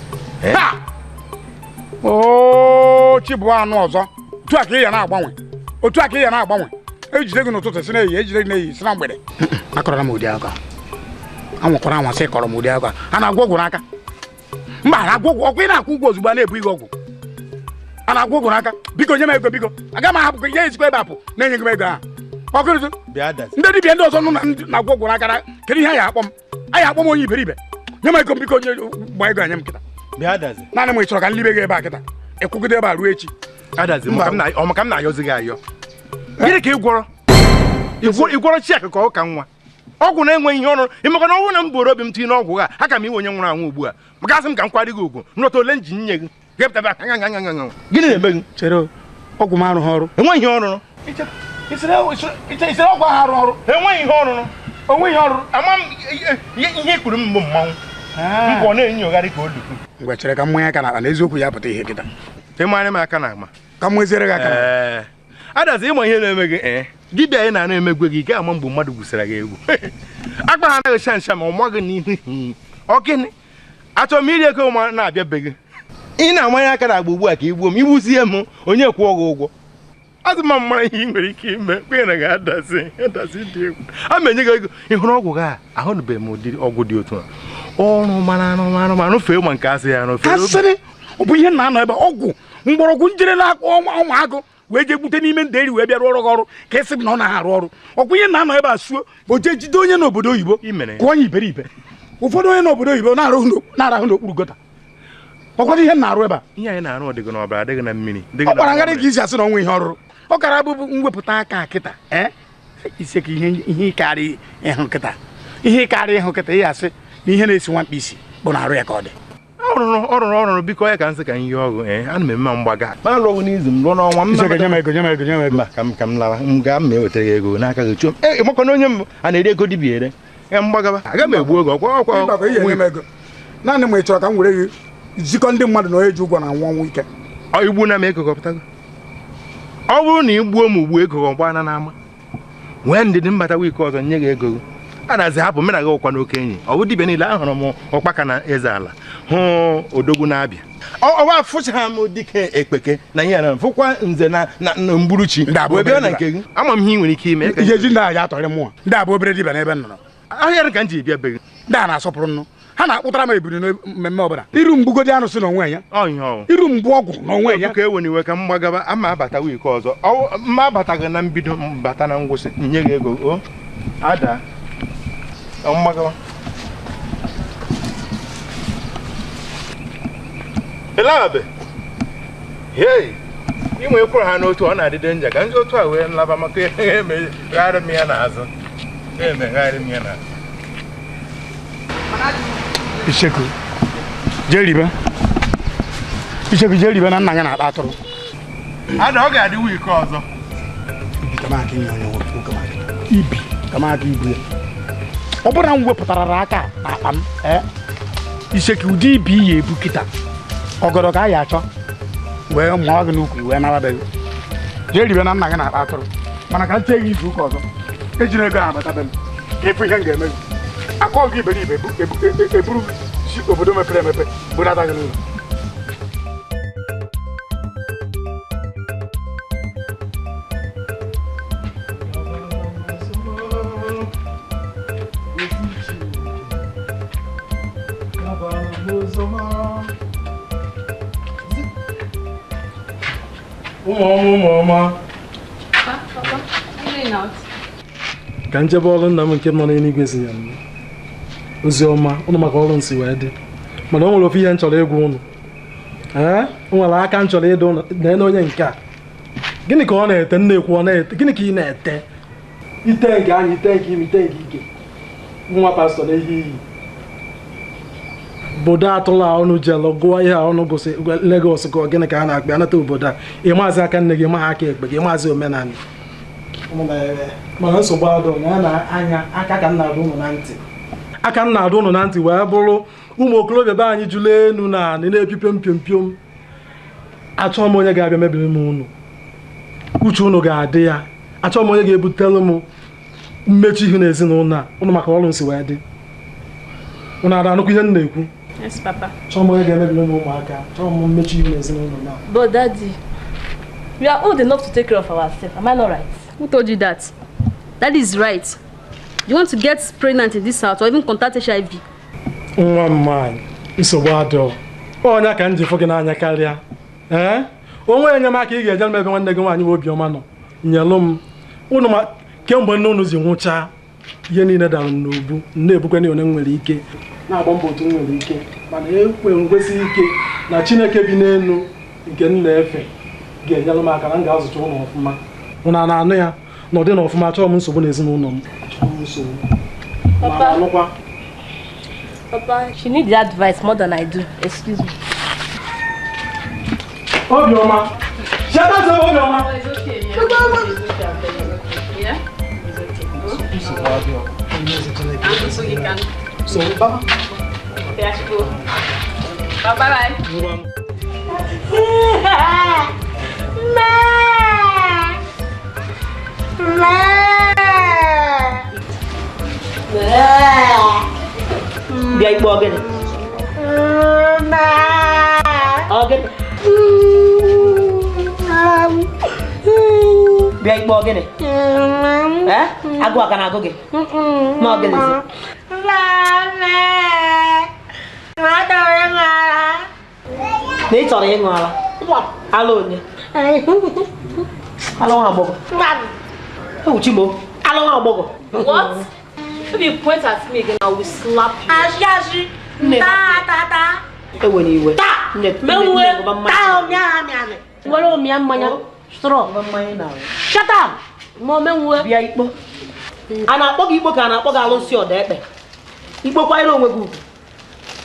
Oo chi bụ anụ ọzọ otu a ka ị ya na-agbanwe otu a ka ị ya na-agbanwe ejide gị n'ụtụtụ si n'ehihie ejide gị n'ehihie si na mgbede akọrọ m ụdị akụkọ anwakwara anwasị kọrọ m ụdị akụkọ a na-agwọ ọgwụ n'aka mba a na-agwọ ọgwụ ọkwa ị na-akwụ ụgwọ ozugbo a na-ebu gị ọgwụ a na-agwọ ọgwụ n'aka biko nye m ego biko aga m ahapụ gị nye ezikwa ebe apụ na-enye gị m ego ahụ ọkụrụzụ ndị dibịa ndị ọzọ nụ na-agwọ ọgwụ n'aka kedu ihe a ya akpọ m a ya akpọ m onye iberibe nye m ego biko nye gba ego anya m kịta naanị m ị chọrọ ka m libe gị ebe a kịta ịkwụgide ebe a ruo echi ọ maka m na-ayọzi gị ayọ gịnị ka ị gwọrọ ị gwọrọ chi akụ ka ọ ka nwa ọgwụ na-enweghị ihe ọrụ ịmaka na ọnwụ na m boro obi m tinye n'ọgwụ a aka m iwe onye nwụrụ anwụ ugbu a maka asị m ka m kwado gị ugwu nrọta ole nji nye gị gịnị na-eme gị chere ọgwụ m arụghị ọrụ enweghị ihe ọrụrụ isiri ọgwụ ahụ arụ ọrụ enweghị ihe ọrụrụ onweghị ihe ọrụrụ ama m ihe kwuru m mbụ mmanwụ mbụ ọ na-enyogharị ka olu ngwa chere ka mmanya aka n'akpa na eziokwu ya pụta ihe kịta ịmarị m aka na ama ka m nweziere gị aka ee adazi ịma ihe na-eme gị ee dibịa anyị na-ana emegwe gị ị ga-ama mgbe mmadụ gwusara gị egwu akpa ha anaghị sha nsha ma ọ maghị n'ihu ọ gịnị achọrọ m iri ego ma na-abịa be gị ị na-amanye aka na agba ugbu a ka igbuo m igbuzie m onye kwụọ gị ụgwọ Azụ ma mara ihe ị nwere ike ime kwenye na ga-adasị adasị dị egwu. A ma enye gị ego ị hụrụ ọgwụ gị a ahụnụbeghị m ụdịrị ọgwụ dị otu a. Ọrụ mara arụ mara ma arụfee ma nke asị ya arụfee. Asịrị ọ bụ ihe na-anọ ebe ọgwụ mgbọrọgwụ njere na-akpọ ọnwa agụ wee jee gbute n'ime nderi wee bịa rụọ ọrụ gị ọrụ ka esi na ọ naghị arụ ọrụ. Ọgwụ ihe na-anọ ebe a suo o jee jide onye n'obodo oyibo kụọ ya iberibe. Ụfọdụ onye n'obodo oyibo na-arahụ n'okpuru gọta. Ọkwado ihe na-arụ ebe a. Ihe anyị na-arụ ọdịgo n'ọbara adịghị na mmiri. Ọ gbara ngarị ka isi asị na ọnwa ihe ọrụrụ. Ọ kara abụbụ mwepụta aka kịta ise ka ihe ịkarị ịhụ kịta. Ihe ịkarị ịhụ kịta ihe asị na ihe na-esi nwa mkpi isi bụ na arụ ya ka ọ dị. Ọ rụrụ biko ya ka nsị ka ihe ọgụ ana m eme mgbaga. Ma alụ ọgụ n'izu m rụọ n'ọnwa m. Nye m ego. Ka m lawa m gaa m ewetara gị ego n'aka gị chụọ m. Ịmakwa na onye m a na-eri ego dibịa ere. Ya mgbagaba aga m egbu oge ọkwa ọkwa. Naanị m ị chọrọ ka m were gị jikọ ndị mmadụ na onye ji ụgwọ na anwụ ọnwụ ike. Ọ igbu na m ego kọpụtago. Ọ bụrụ na ị gbuo m ugbu ego gbana n'ama nwee ndidi mbata wiiki ọzọ nye gị ego a na-azị hapụ mena gị ụkwa n'oke enyi. Ọ bụ dibịa niile ahụrụ m ọkpaka na eze ala hụ odogwu na-abịa ọwa fụcha m dike ekpeke na ihe na fụkwa nze na mgburuchi wee bịa na nke gị. Ama m ihe ị nwere ike ime ihe ji ndị a atọrị mụnwa ndị a bụ obere dibịa n'ebe m nọrọ ahịa ka m ji bịa be gị. Ndị a na-asọpụrụ nnụ ha na-akpụtara m ebiri na mmemme ọbụla iru mgbugodi arụsị n'onwe ya iru mgbu ọgwụ n'onwe ya ka ewe n'iwe ka m gbagaba ama abata wiiki ọzọ mma abataghị na mbido mbata na ngwụsị nye gị ego o ada mgbagaba elabe hei inwe kwuru ha n'otu ọ na-adị denja ka ndị otu a wee nlaba maka emegharị m ya n'azụ emegharị m ya n'azụ. Icheku jee ribe na nna ya na-akpa atụrụ. Ada ọ ga-adị wiiki ọzọ. Ibi kamaka ibu ya. Ọ bụrụ na m wepụtara aka n'akpa m Icheku ụdị ibi ya ebu kịta ọgọdọ ka a ya achọ wee mụọ gị n'ukwu wee nara be gị. Jee ribe na nna gị na-akpa atụrụ mana ka m chee gị izu ụka ọzọ ejiri ego abata be m ka ịfụ ihe m ga-eme gị. Akọ gị iberibe eburu si obodo mepere emepe bunata gị n'ụlọ. Ụmụ ọma ka njebe ọrụ nna m nke nọ n'eluigwe si ya m ozi ọma ụnụ maka ọrụ nsi wee dị mana o nwere ofu ihe m chọrọ ịgwa ụnụ. Ee o nwere aka m chọrọ ịdụ ụnụ na onye nke a gịnị ka ọ na-ete m na-ekwu ọ na-ete gịnị ka ị na-ete ite nke anya ite nke ime ite nke ike nwa pastọ na ihe iyi obodo atụla ọnụ jelụ gụọ ihe a ọnụ gosi Lagos gụọ gịnị ka a na-akpa anata obodo a ịmaazị aka nne gị ma aka ekpe gị maazị omenala mana nsogbu adụ na ya na anya aka ka m na-adụ ụnụ na ntị aka m na-adụ ụnụ na ntị wee bụrụ ụmụ okorobịa be anyị jụrụ elu na anị na-epipe mpio mpio m achọghị m onye ga-abịa mebiri m ụnụ uche ụnụ ga-adị ya achọghị m onye ga-ebutere m mmechi ihu n'ezinụlọ a ụnụ maka ọrụ nsi wee dị ụnụ ada anụkwu ihe m na-ekwu. Yes, Papa. Chọọ m onye ga-emebiri m ụmụaka chọọ m mmechi ihu n'ezinụlọ na. But Daddy, we are old enough to take care of ourselves. Am I not right? Who told you that? Daddy is right. You want to get pregnant in this house or even contact HIV? Nwa m nwaanyị nsogbu adịọ onye ka m ji fụ gị n'anya karịa ee onwe enyemaka ị ga-eje m ebe nwanne gị nwaanyị bụ Obiọma nọ nyelụ m ụnụ ma kemgbe nne ụnụ ji nwụchaa ihe niile dara m n'ubu na-ebukwa na onye m nwere ike na-agba mbọ otu m nwere ike mana ekwe nkwesị ike na Chineke bi n'elu nke m na-efe ga-enyere m aka na m ga-azụcha ụlọ ọfụma ụnụ a na-anụ ya na ọ dị na ọfụma chọọ m nsogbu n'ezinụlọ m chọọ m nsogbu. Papa, Papa, she needs the advice more than I do. Excuse me. Obioma, shut up, Obioma. It's okay. Yeah, it's okay. Yeah? So you can. So, bye. Okay, I should go. Bye bye. Bịa ikpe ogene. Ogene. ikpo gịnị? Eh? Agụ aka na-agụ gị? Ma ọ gịnịzi? Na ị chọrọ ịṅụ ala? Ala onye? Ala nwa agbọghọ. Ewu Chimo, ala nwa agbọghọ. What? If you point at me again, I will slap you. Ashi ashi. Ta ta ta. Ewe ni iwe. Ta. Mewe. Ta omia amia. Were omia mmanya. Straw. Shut up. Mo mewe. Bịa ikpo. A na-akpọ gị ikpo ka a na-akpọ gị alụsị ọda ekpe. Ikpo kwanyere onwe gị ugwu.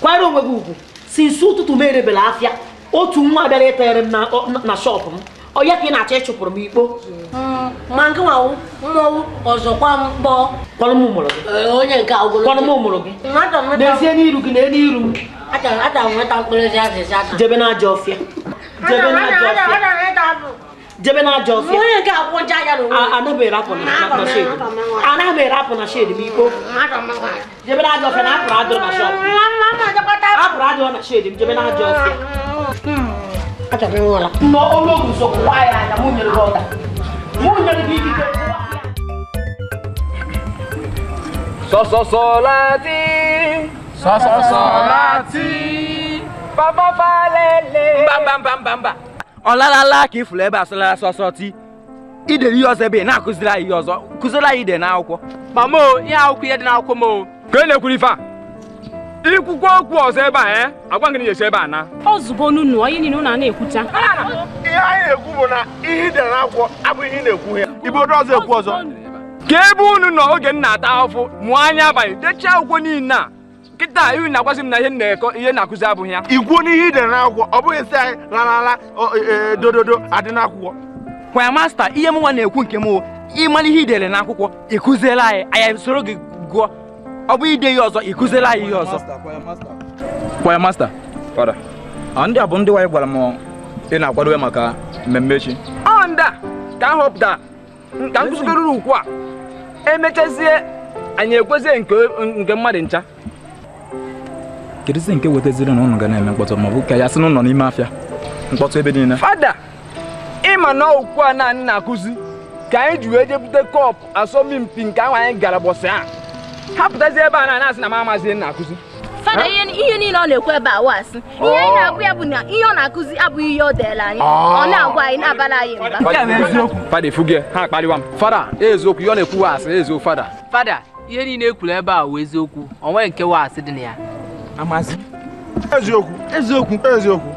Kwanyere onwe gị ugwu. Sinsi ụtụtụ m erebela afịa. Otu nwa bịara ịtanyere m na shọpụ m. Ọ ya ka ị na-achọ ịchụpụrụ m ikpo. Ma nke nwawu mmọnwụ ọzọkwa mkpọ. Kwanụ m mụrụ gị. Onye nke ogologo. Kwanụ m mụrụ gị. N'ezie n'iru gị na n'iru m. Achọrọ m nweta mkpụrụ ezi azịza. Jebe n'ajọ ọfịa. Jebe n'ajọ ọfịa. Jebe n'ajọ ọfịa. Onye nke akwụkwọ ncha aja n'onwe. Anaghị m ere apụ na shedi. Anaghị m ere apụ na shedi m ikpo. Jebe n'ajọ ọfịa na apụrụ adịrọ na shọpụ. Apụrụ adịrọ na shedi m jebe n'ajọ ọfịa. Achọrọ m ịṅụ ala. Nọ olu nso kụwa ya anya mụ nyere gị ọda. Mụ nyere gị ikike. Sọsọsọláàtì. Sọsọsọláàtì. Bàbá falẹ̀lẹ̀. Mba. Ọlalala ka ifuru ebe a sọlara sọsọ ti. Idere ihe ọzọ ebe ị na-akụziri anyị ihe ọzọ. Kụziri anyị ide n'akwụkwọ. Mama o, ihe akwụkwọ ihe dị n'akwụkwọ m o. Ka ị na-ekwuru ife a? Ikwukwu okwu ọzọ ebe a, agwa gị na esi ebe a na. Ozugbo n'unu, onye niile unu na-ekwucha. Ihe anyị na-ekwu bụ na ihe ide n'akwụkwọ abụghị ihe ị na-ekwu ya. Ibe ọzọ ekwu ọzọ. Ka ebe unu nọ oge m na-ata ahụhụ mụọ anya abalị dechaa akwụkwọ niile a kịta ihu na-agwazi m na ihe na-ekọ ihe na-akụzi abụghị ya. Ikwuo n'ihe ide n'akwụkwọ ọ bụghị sị anyị lalala dododo adị n'akwụkwọ. Kwaya masta, ihe m nwa na-ekwu nke m ịmara ihe idere n'akwụkwọ ịkụziela anyị anyị soro gị gụọ. Ọ bụ ide ihe ọzọ ịkụziela anyị ihe ọzọ. Kwaya masta, fada, ndị a bụ ndị nwaanyị gwara m ị na-akwadobe maka mmemme echi. Ọ ndị a ka m họpụtara ka m kụzigoro ukwu a. Emechazie anyị ekwezie nke mmadụ ncha. Kedụzi nke wetaziri na ụnụ ga na-eme mkpọtụ ma ọ bụ ka ya sị n'ụlọ n'ime afịa mkpọtụ ebe niile. Fada, ịma na okwu a na na-akụzi ka anyị ji wee jebute kọpụ asọmpi nke ahụ anyị gara bọsị a. Ha pụtazie ebe a na-asị na m amazi na-akụzi. Fada, ihe niile ọ na-ekwu ebe a wasị. Ihe anyị na-agwa ya bụ na ihe ọ na-akụzi abụghị ihe ọ deela anyị. Ọ na-agwa anyị na-abara anyị mba. Fada efugie, ha akpaliwa m. Fada, eziokwu ihe ọ na-ekwu wasị eziokwu fada. Fada, ihe niile ekwuru ebe a wụ eziokwu. O nweghị nke wasị dị na ya. Amazi. Eziokwu, eziokwu, eziokwu.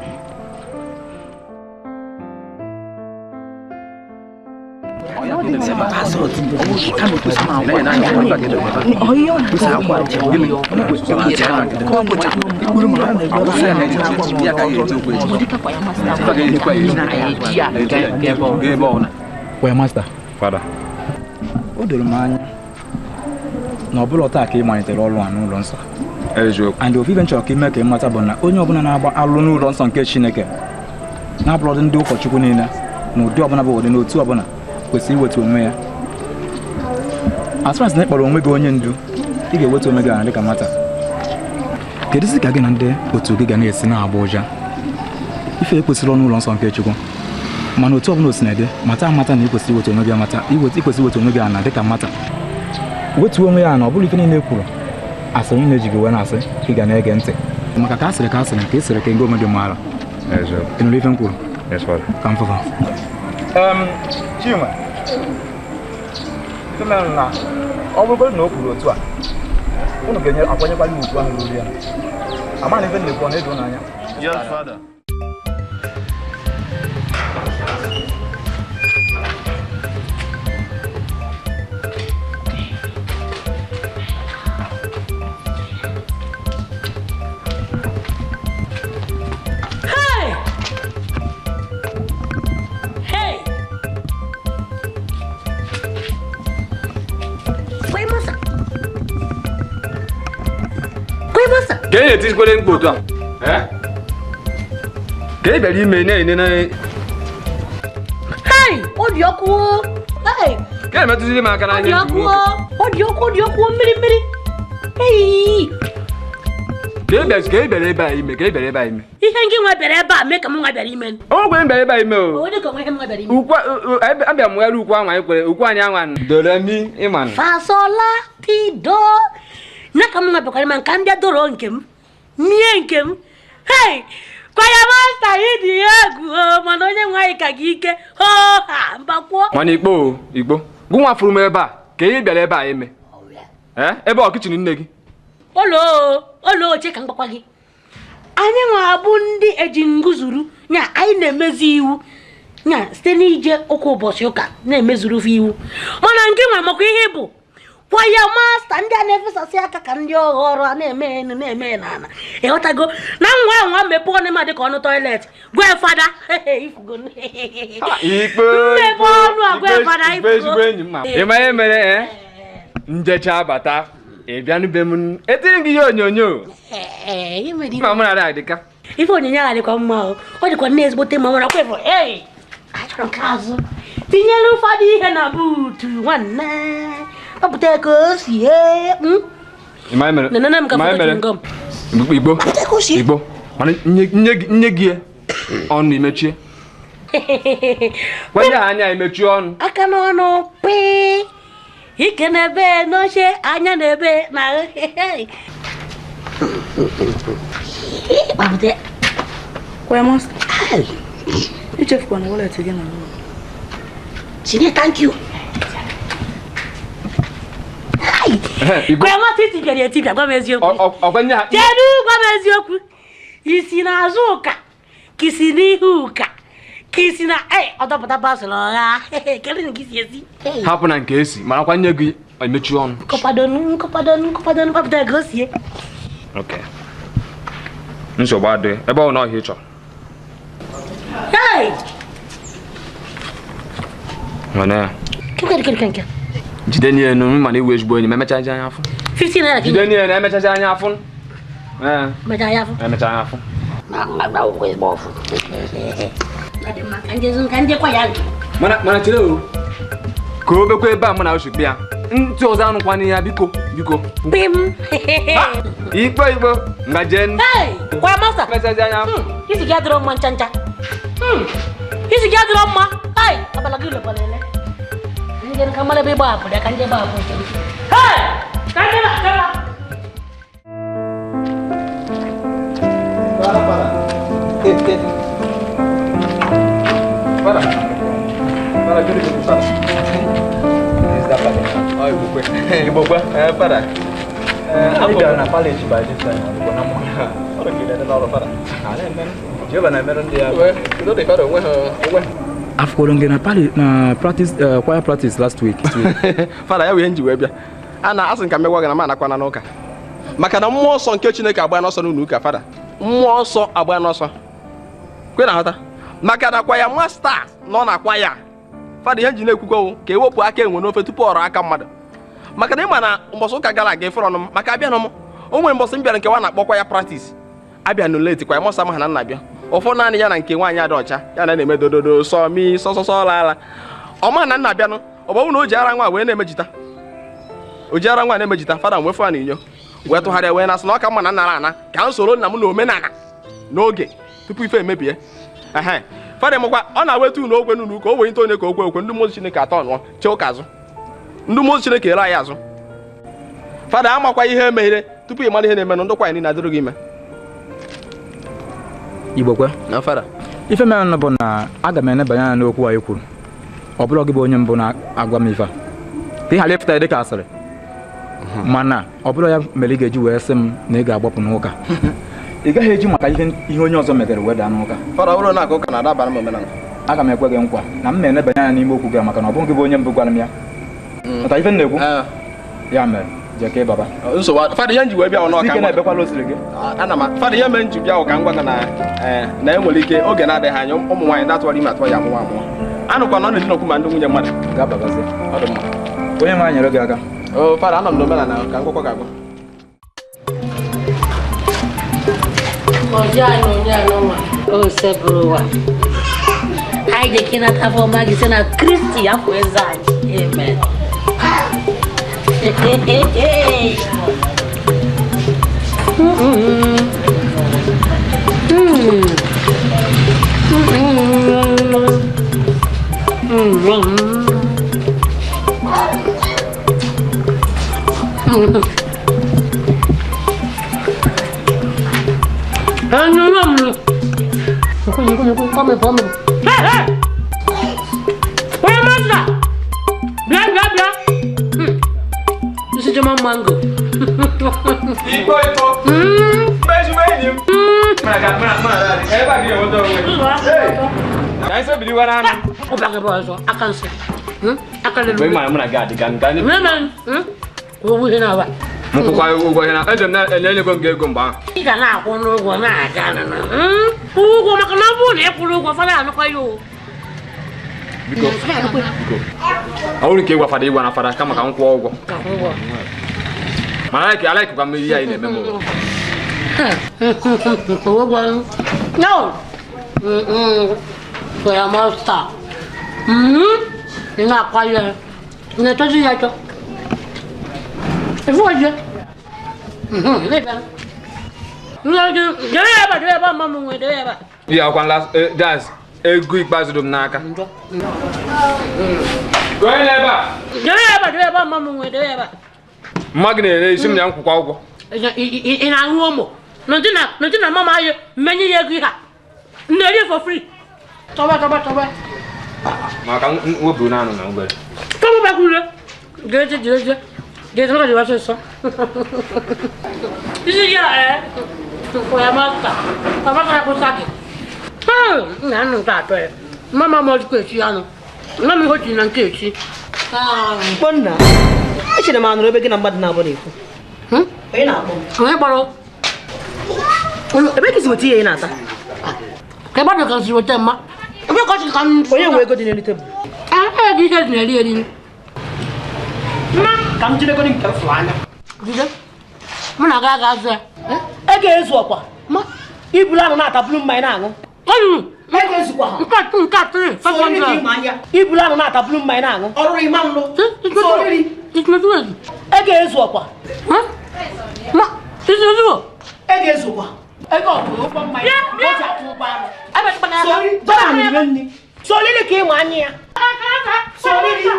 Kwaya masta, fada, o doro m anya na ọ bụla taa ka ị malitere ọrụ a n'ụlọ nsọ. And ofufe nchọrọ ka ime ka ị mata bụ na onye ọbụla na-agba alụ n'ụlọ nsọ nke Chineke na-abụrọdị ndị ụkọchukwu niile na ụdị ọbụla bụ ụdị n'otu ọbụla kwesịrị iwetu onwe ya. As far as na ịkpọrọ onwe gị onye ndu, ị ga-ewetu onwe gị ala dịka nwata. Kedụzi ka gị na ndị otu gị ga na-esi na-agba ụja? Ife ekwesịrị ọnụ ụlọ nsọ nke Chukwu. Mana otu ọbụla o si na-ede, mata amata na ị kwesịrị iwetu onwe gị amata, ikwesịrị iwetu onwe gị ala dịka nwata. Wetuo onwe ya ala, ọ bụrụ ife niile e kwuru asịrị na-eji gị wee na-asị ị ga na-ege ntị maka ka asịrị ka asịrị nke ị sịrị ka ego onwe gị maara. Ị nụrụ ife m kwuru? Ka m fụfa. Chinwe, na ọ bụrụgodị na o kwuru otu a unu ga-enye akwanyekwala ya ugwu ahụ ruru ya. Ama na ife na-ekwu ọ na-edo n'anya. Yes, father. Ka ị na-etizikwere mkpu otu a? Ka ị bịara ime na-ene na... Hey! Ọ dị ọkụ! Hey! Ka emetụziri m aka n'anya nwoke. Ọ dị ọkụ, ọ dị ọkụ, mmiri mmiri! Hey! Ka ị bịara ebe a ime, ka ị bịara ebe a ime. Ihe ngị nwa bịara ebe a mee ka m nwa bịara ime. O nwere m bịara ebe a ime o. O dịka onwe ihe m nwa bịara ime. Ukwu abịa m ghara ukwu ahụ anyị kwere, ukwu anyị anwa. Dore mi ịma. Fasola ti do. Na ka m nwa bịakwara ime nka m bịa doro nke m. Mie nke m. Hey! Kwaya masta ịdị egwu o, mana onye nwe anyị ka gị ike. Ho ha, mbakwuo. Mana ikpo igbo. Gụ nwa fụrụ m ebe a, ka ị bịara ebe a ime. Ebe ọ kichin nne gị. Olo oche ka m gbakwa gị. Anyị nwa abụ ndị eji nguzuru nya anyị na-emezi iwu nya site n'ije ụka ụbọchị ụka na-emezuru iwu. Mana nke nwa makwa ihe bụ kwaya masta ndị a na-efesasị aka ka ndị ọghọ ọrụ a na-eme enu na-eme n'ala. Ịghọtago na nwa nwa mepee ọnụ ma dịka ọnụ toilet gwa fada ifugo. Ikpe mmepe ọnụ a gwa fada ifugo. Ezigbo enyi m ma. Ị ma ihe mere njecha bata. Ị bịa n'be m etiri gị ihe onyonyo. Ma mụ na adịka. Ife onyonyo a dịkwa mma o. Ọ dịkwa nne ezigbote mma mara kwa ee. Achọrọ m ka azụ. Tinyere ụfọdụ ihe na buutu nwanne. Ọ pụta ka o si Nene m ka foto ngom. Igbo. Igbo. Mana nye gị ọnụ imechie. Gwa ya anya imechie ọnụ. Aka n'ọnụ pii. Ike n'ebe n'oche anya n'ebe na Kwaya masta. Ichefukwa na wallet gị na ụlọ. Chineke, thank you. Kwaya masta iti bịara etibịa gwa m eziokwu. Kedu gwa m eziokwu? Isi n'azụ ụka ka isi n'ihu ụka. Kisi na ọdọpụta pasụlụ ọgha. Kedu nke isi esi? Hapụ na nke esi, marakwa nye gị emechi ọnụ. Nkọpadonu nkọpadonu ka o sie. Okay. Nsogbu adịghị, ebe ọ na ọhịa ị chọrọ. Hey! Nwanne. Nke. Jide n'elu mana iwe ezigbo enyi m emechaghị anya afọ. 15 naira. Jide n'elu emechaghị anya afọ. Emechaghị anya afọ. Emechaghị anya afọ. Mana chere o. Ka o bekwa ebe a mụ na oshikpe ya. Ntị ọzọ anụkwana ya biko biko. Pim. Ikpo igbo ngajen. Hey, kwa masta. Emechaghị anya afọ. Isi gị adịrọ mma ncha ncha. Isi gị adịrọ mma. Hey, abala gị lekwala ele. Ndị ka mara ebe ịgba apụ ya ka ndị gba apụ nke m. Hey! Ka ndị na kara. Para. Para, gịnị bụ para? Oh, Igbokwe. Igbokwe, para. Ị bịara na parish by this time, ọ dịkwa na mma. Ọ dị ka ị na-ede n'ọrụ fada. Jehova na-emerụ ndị ya. Udo dị fada onwe ha onwe. Afụkwara m gị na na practice choir practice last week. Fada ya wee ihe nji wee bịa. A na-asị nka megwa gị na m anakwana n'ụka. Maka na mmụọ nsọ nke Chineke agba n'ọsọ n'ụlọ ụka fada. Mmụọ nsọ agba n'ọsọ. Kwe na ghọta. Maka na kwaya masta nọ na kwaya. Fada ihe nji na-ekwukwa ka ewepụ aka enwe n'ofe tupu ọrụ aka mmadụ. Maka na ịma na mbọsị ụka gara aga ịfụrụ ọnụ m maka abịa nụ m o nwere mbọsị m bịara nke nwa na-akpọ kwaya practice. Abịa nụ late kwaya mọsa ma ha na nna bịa. Ụfọdụ naanị ya na nke nwaanyị adị ọcha ya na na-eme dododo sọ mi sọsọsọ laala. Ọ ma na nna bịanụ ọ bụ na o ji ara nwa wee na-emejita. O ji ara nwa na-emejita fada wee fụ na inyo wee tụgharịa wee na-asị na ọ ka mma na nna ana ka m soro nna m na omenala n'oge tupu ife emebie. Ehe fada mụkwa ọ na-awetu unu ogwe n'unu ka o wee nte onye ka okwe okwe ndị mmụọ Chineke atọ nụọ chee ụka azụ. Ndị mmụọ Chineke ere anyị azụ. Fada amakwa ihe emeghere tupu ị mara ihe na-eme na ndokwa anyị niile adịrị gị ime. Igbokwe na fada ife mere bụ na aga m enebanye anya n'okwu anyị kwuru. Ọ bụrụ gị bụ onye mbụ na-agwa m ife a ka ị ghara ịpụta ya dịka asịrị. Mana ọ bụrụ ya mere ị ga-eji wee sị m na ị ga-agbapụ n'ụka. Ị gaghị eji maka ihe onye ọzọ metere wee daa n'ụka. Fada ọ bụrụ na ụka na-adabara m omenala. Aga m ekwe gị nkwa na m na-enebanye anya n'ime okwu gị maka na ọ bụghị gị bụ onye mbụ gwara m ya. Mata ife m na-ekwu? Ya mere jee ka ị baba. Nsogbu fada ihe nji wee bịa ọnụ Ike na-ebekwala osiri gị. Ana m fada ihe mere nji bịa ka m gwa gị na na enwere ike oge na-adịghị anya ụmụ nwaanyị na-atụgharị ime atụwa ya amụwa amụwa. Anụkwa na ọ na-edinokwu ma ndị nwunye mmadụ. Gaa babazie. Ọ dị mma. Onye nwe anyị nyere gị aka. O fada anọ m n'omenala ka m gwakwa gị agwa. O sebụrụ ụwa. Anyị ga-eke nata afọ ọma gị site na Kristi afọ eze anyị. Amen. This is my mango. Ipo ipo. Ezigbo enyi m. Ebe a ga-enweta onwe gị. Ka anyị sobiliwara anụ. Ọ bịara ebe ọzọ, aka nsị. Aka lelu. Mgbe mụ na gị adị ka nga. Ụgwọ ihe na-aba. M kwụkwa ụgwọ ihe na eje m na-enyego m gị ego mgbe ahụ. Ị ga na-akwụ n'ụgwọ na-aga ụgwọ maka na ọ bụrụ na ị kwụrụ ụgwọ fada anụkwa ya o. Biko. Ọ bụrụ nke ịgwa fada ịgwa na fada kama ka m kwụọ ụgwọ. Mana alaikwa m ihe anyị na-eme m. No. For your master. Ị na-akwa ya. Ị na-etozi ya achọ. Ifu ọjọ. Ihe akwa last ego ikpeazụ dị m n'aka. Mma gị na-ere isi m ya nkwụkwa ụgwọ. Ị na-aṅụ ụmụ nọdị na mama anyị mmenye ya ego ihe a na-eri for free. Tọba tọba tọba. Maka mwepụ naanị na obere. Tọba bakwure. Jeje jeje. Jeje na ka sọ. Isi ya for master. Papa ka ko saki. Na nụ ta atọ ya. Mama m ọjikwa echi anụ. Nna m hoji na nke echi. Kpọnna. Echere m anụrụ ebe gị na mmadụ na-abụ na-ekwu. Onye na-akpọ m? Onye kpọrọ? Ebe ka isi weta ihe ị na-ata? Ka ebe ka si weta mma. Ebe ka si ka m. Onye nwe ego dị n'elu tebụl? Ee, gị ihe dị na-eri eri. Mma ka m jide ego dị nke m fụrụ anya. Jide. Mụ na gị aga azụ ya. Ego ezu ọkwa. Ma ibulu anụ na-ata bulu mmanya na-aṅụ. Ego ezukwa ha. Nke atụ, 500. Ibulu anụ na-ata bulu mmanya na-aṅụ. Ọrụrụ ịma nlụ. Ego ezu ọkwa. Ma, izu. Ego ezukwa. Ego ọ bụ ụgbọ mmanya. O ji atụ ụgbọ anụ. Solili ka ịma anya ya. Solili.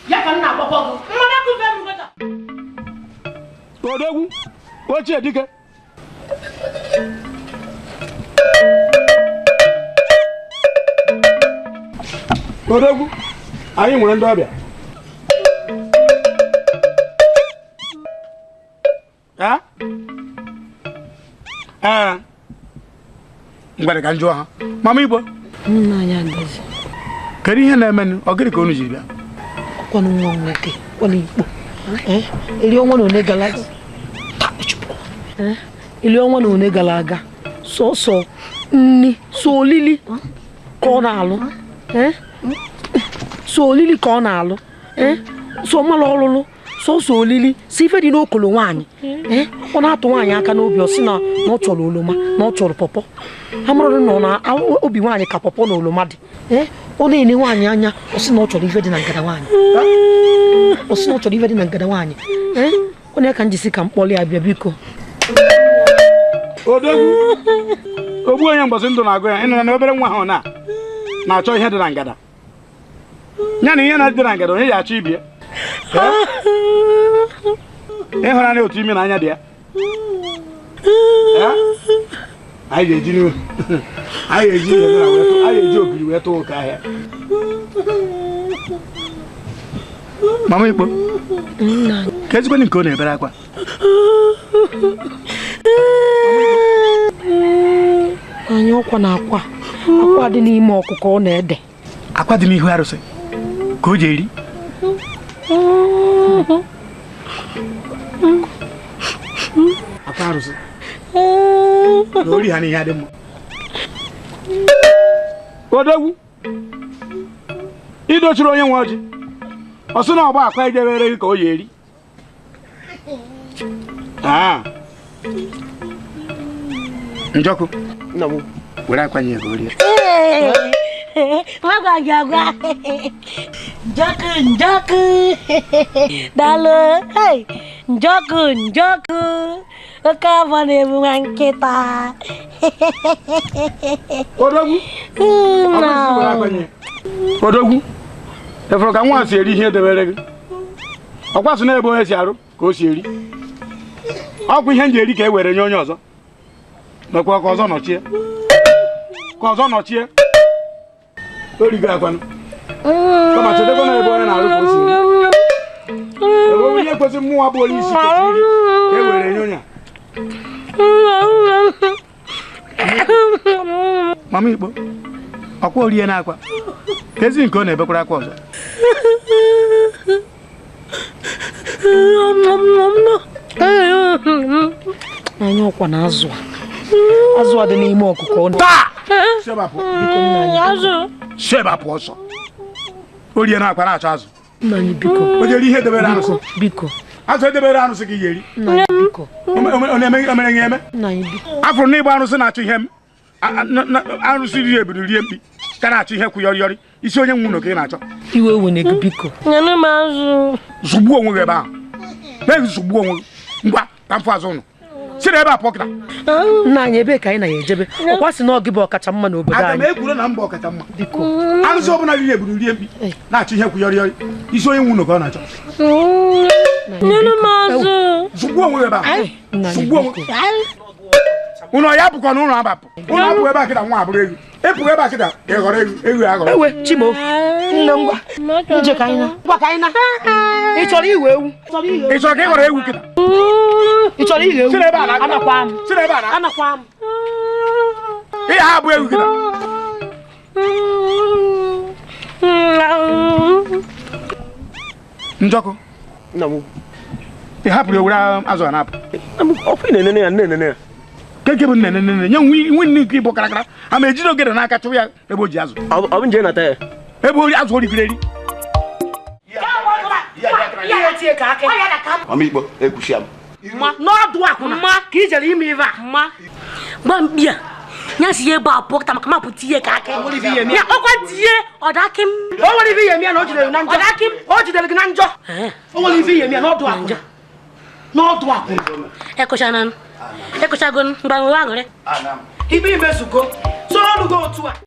Ya ka m na-agbakọ gị. Odogwu, ochie dike. Odogwu, anyị nwere ndị ọbịa. Ee. Ngwere ka njụọ ha. Mama Igbo. Nna anyị Ngozi. Kedu ihe na-emenụ? Ọ gịnị ka unu ji bịa? Ọkwanụ nwa nwoke, ọkwanụ Igbo. Eri ọnwa na one gara aga. Eri ọnwa na one gara aga. Sọsọ nni, so olili ka ọ na-alụ. So olili ka ọ na-alụ. So mmalụ ọlụlụ. Sọsọ olili si ife dị n'okolo nwaanyị. Ọ na-atụ nwaanyị aka n'obi ọ sị na ọ chọrọ oroma na ọ chọrọ pọpọ. Amarụ na ọ na obi nwaanyị ka pọpọ na oroma dị. Ọ na-ene nwaanyị anya ọ sị na ọ chọrọ ife dị na ngada nwaanyị. Ọ sị na ọ chọrọ ife dị na ngada nwaanyị. Ọ na-aka njisi ka mkpọlị ya bịa biko. Odogwu, ogbu onye mgbọsị ndụ na-agụ ya ịnọ na obere nwa ahụ na-achọ ihe dị na ngada. Ya na ihe na-adị na ngada onye ya achọ ibie. Ịhụnanya otu ime na anya dị ya. Anyị ga-eji anyị ga-eji ogiri wee tụọ ụka ahịa. Mama Igbo, ka ezigbo nke ọ na-ebere akwa. Anyị ọkwa na akwa akwa dị n'ime ọkụkọ ọ na-ede. Akwa dị n'ihu arụsị ka o ji eri. Akwa arụsị na ori ha n'ihe adị mma. Odogwu, idochiri onye nwe ọjị ọ sị na ọgba akwa ejebere gị ka o yi eri. Njọkụ, were akwa nye ka o rie. Agwa Njọkụ, Njọkụ. Daalụ. Hey, Njọkụ njọkụ oke afọ na-ebu nwa nkịta. Odogwu Odogwu efere ka nwa si eri ihe edebere gị ọkwa sị na ebe onye si arụ ka o si eri ọkwa ihe m ji eri ka e were nye onye ọzọ nakwa ka ọzọ nọchie ka ọzọ nọchie origo akwanụ kama chedekwa na ebe onye na-arụ ka o si eri ebe onye kwesịrị mmụọ bụ onye isi kwesịrị iri ka e were nye onye a. Mama Ikpo ọkwa orie na-akwa ka ezi nke ọ na-ebekwara akwa ọzọ. Anya ọkwa na azụ a azụ a dị n'ime ọkụkọ taa sebapụ ọsọ orie na-akwa na-achọ azụ. Nna anyị biko o jere ihe edebere arụsị biko azụ edebere arụsị ka ị ga-eri. Nna anyị biko ọ na-emere gị eme nna anyị biko afụrụ na ịgba arụsị na-achọ ihe m arụsị rie ebiri rie mkpi ka na-achọ ihe kwụ yọrị yọrị isi onye nwe ụlọ ka ị na-achọ iwe wene gị biko nyenụ m azụ. Zụgbuo onwe gị ebe ahụ na-ehi zụgbuo onwe gị ngwa ka m fụ azụ ụnụ si na ebe a pụọ kịta. Nna anyị ebee ka anyị na-ejebe ọkwa sị na ọ gị bụ ọkacha mma n'obodo aga m anyị ekwuru na mba ọkacha mma biko arụsị ọbụla riri ebiri rie mkpi na-achọ ihe kwụ yọrị yọrị isi onye nwe ụlọ ka ọ na-achọ. Nyenụ m azụ. Zụgbuo onwe gị ebe ahụ zụgbuo onwe gị ụnọ ya bụkwa na ụlọ abapụ ụlọ abụ ebe a kịta nwa abụrụ egwu ịpụghị ebe a kịta ị ghọrọ egwu egwu ya ghọrọ ewe Chimo nne ngwa nje ka anyị na ngwa ka anyị na ị chọrọ iwe ewu ị chọrọ ka ị ghọrọ ewu kịta ị chọrọ iwe ewu si n'ebe a na anakwa m si n'ebe a na anakwa m ị ha abụ ewu kịta. Njọkụ nna m ị hapụrụ ewere azụ a na-apụ ọkwa ị na-enene ya na-enene ya keke bụ nne nne nne nye nwe nne nke ịbụ karakara ama ejide ogede n'aka chụwa ya ebe o ji azụ ọ bụ nje nata ya ebe ori azụ origiri eri. Mama Ikpo ekwuchia m n'ọdụ akwụna ka i jere ime ife a Gba mkpi a ya si ebe a pụọ kịta maka mapụ tinye ka akị ya ọkwa tinye ọdakị m o nwere ife ihe eme ya na o jidere gị na njọ ọdakị m o jidere gị na njọ o nwere ife ihe eme ya n'ọdụ akwụna n'ọdụ akwụna ekụchana ekụchago mgbanwe aṅụrị ikpe imezugo soro ọnụ gị otu a.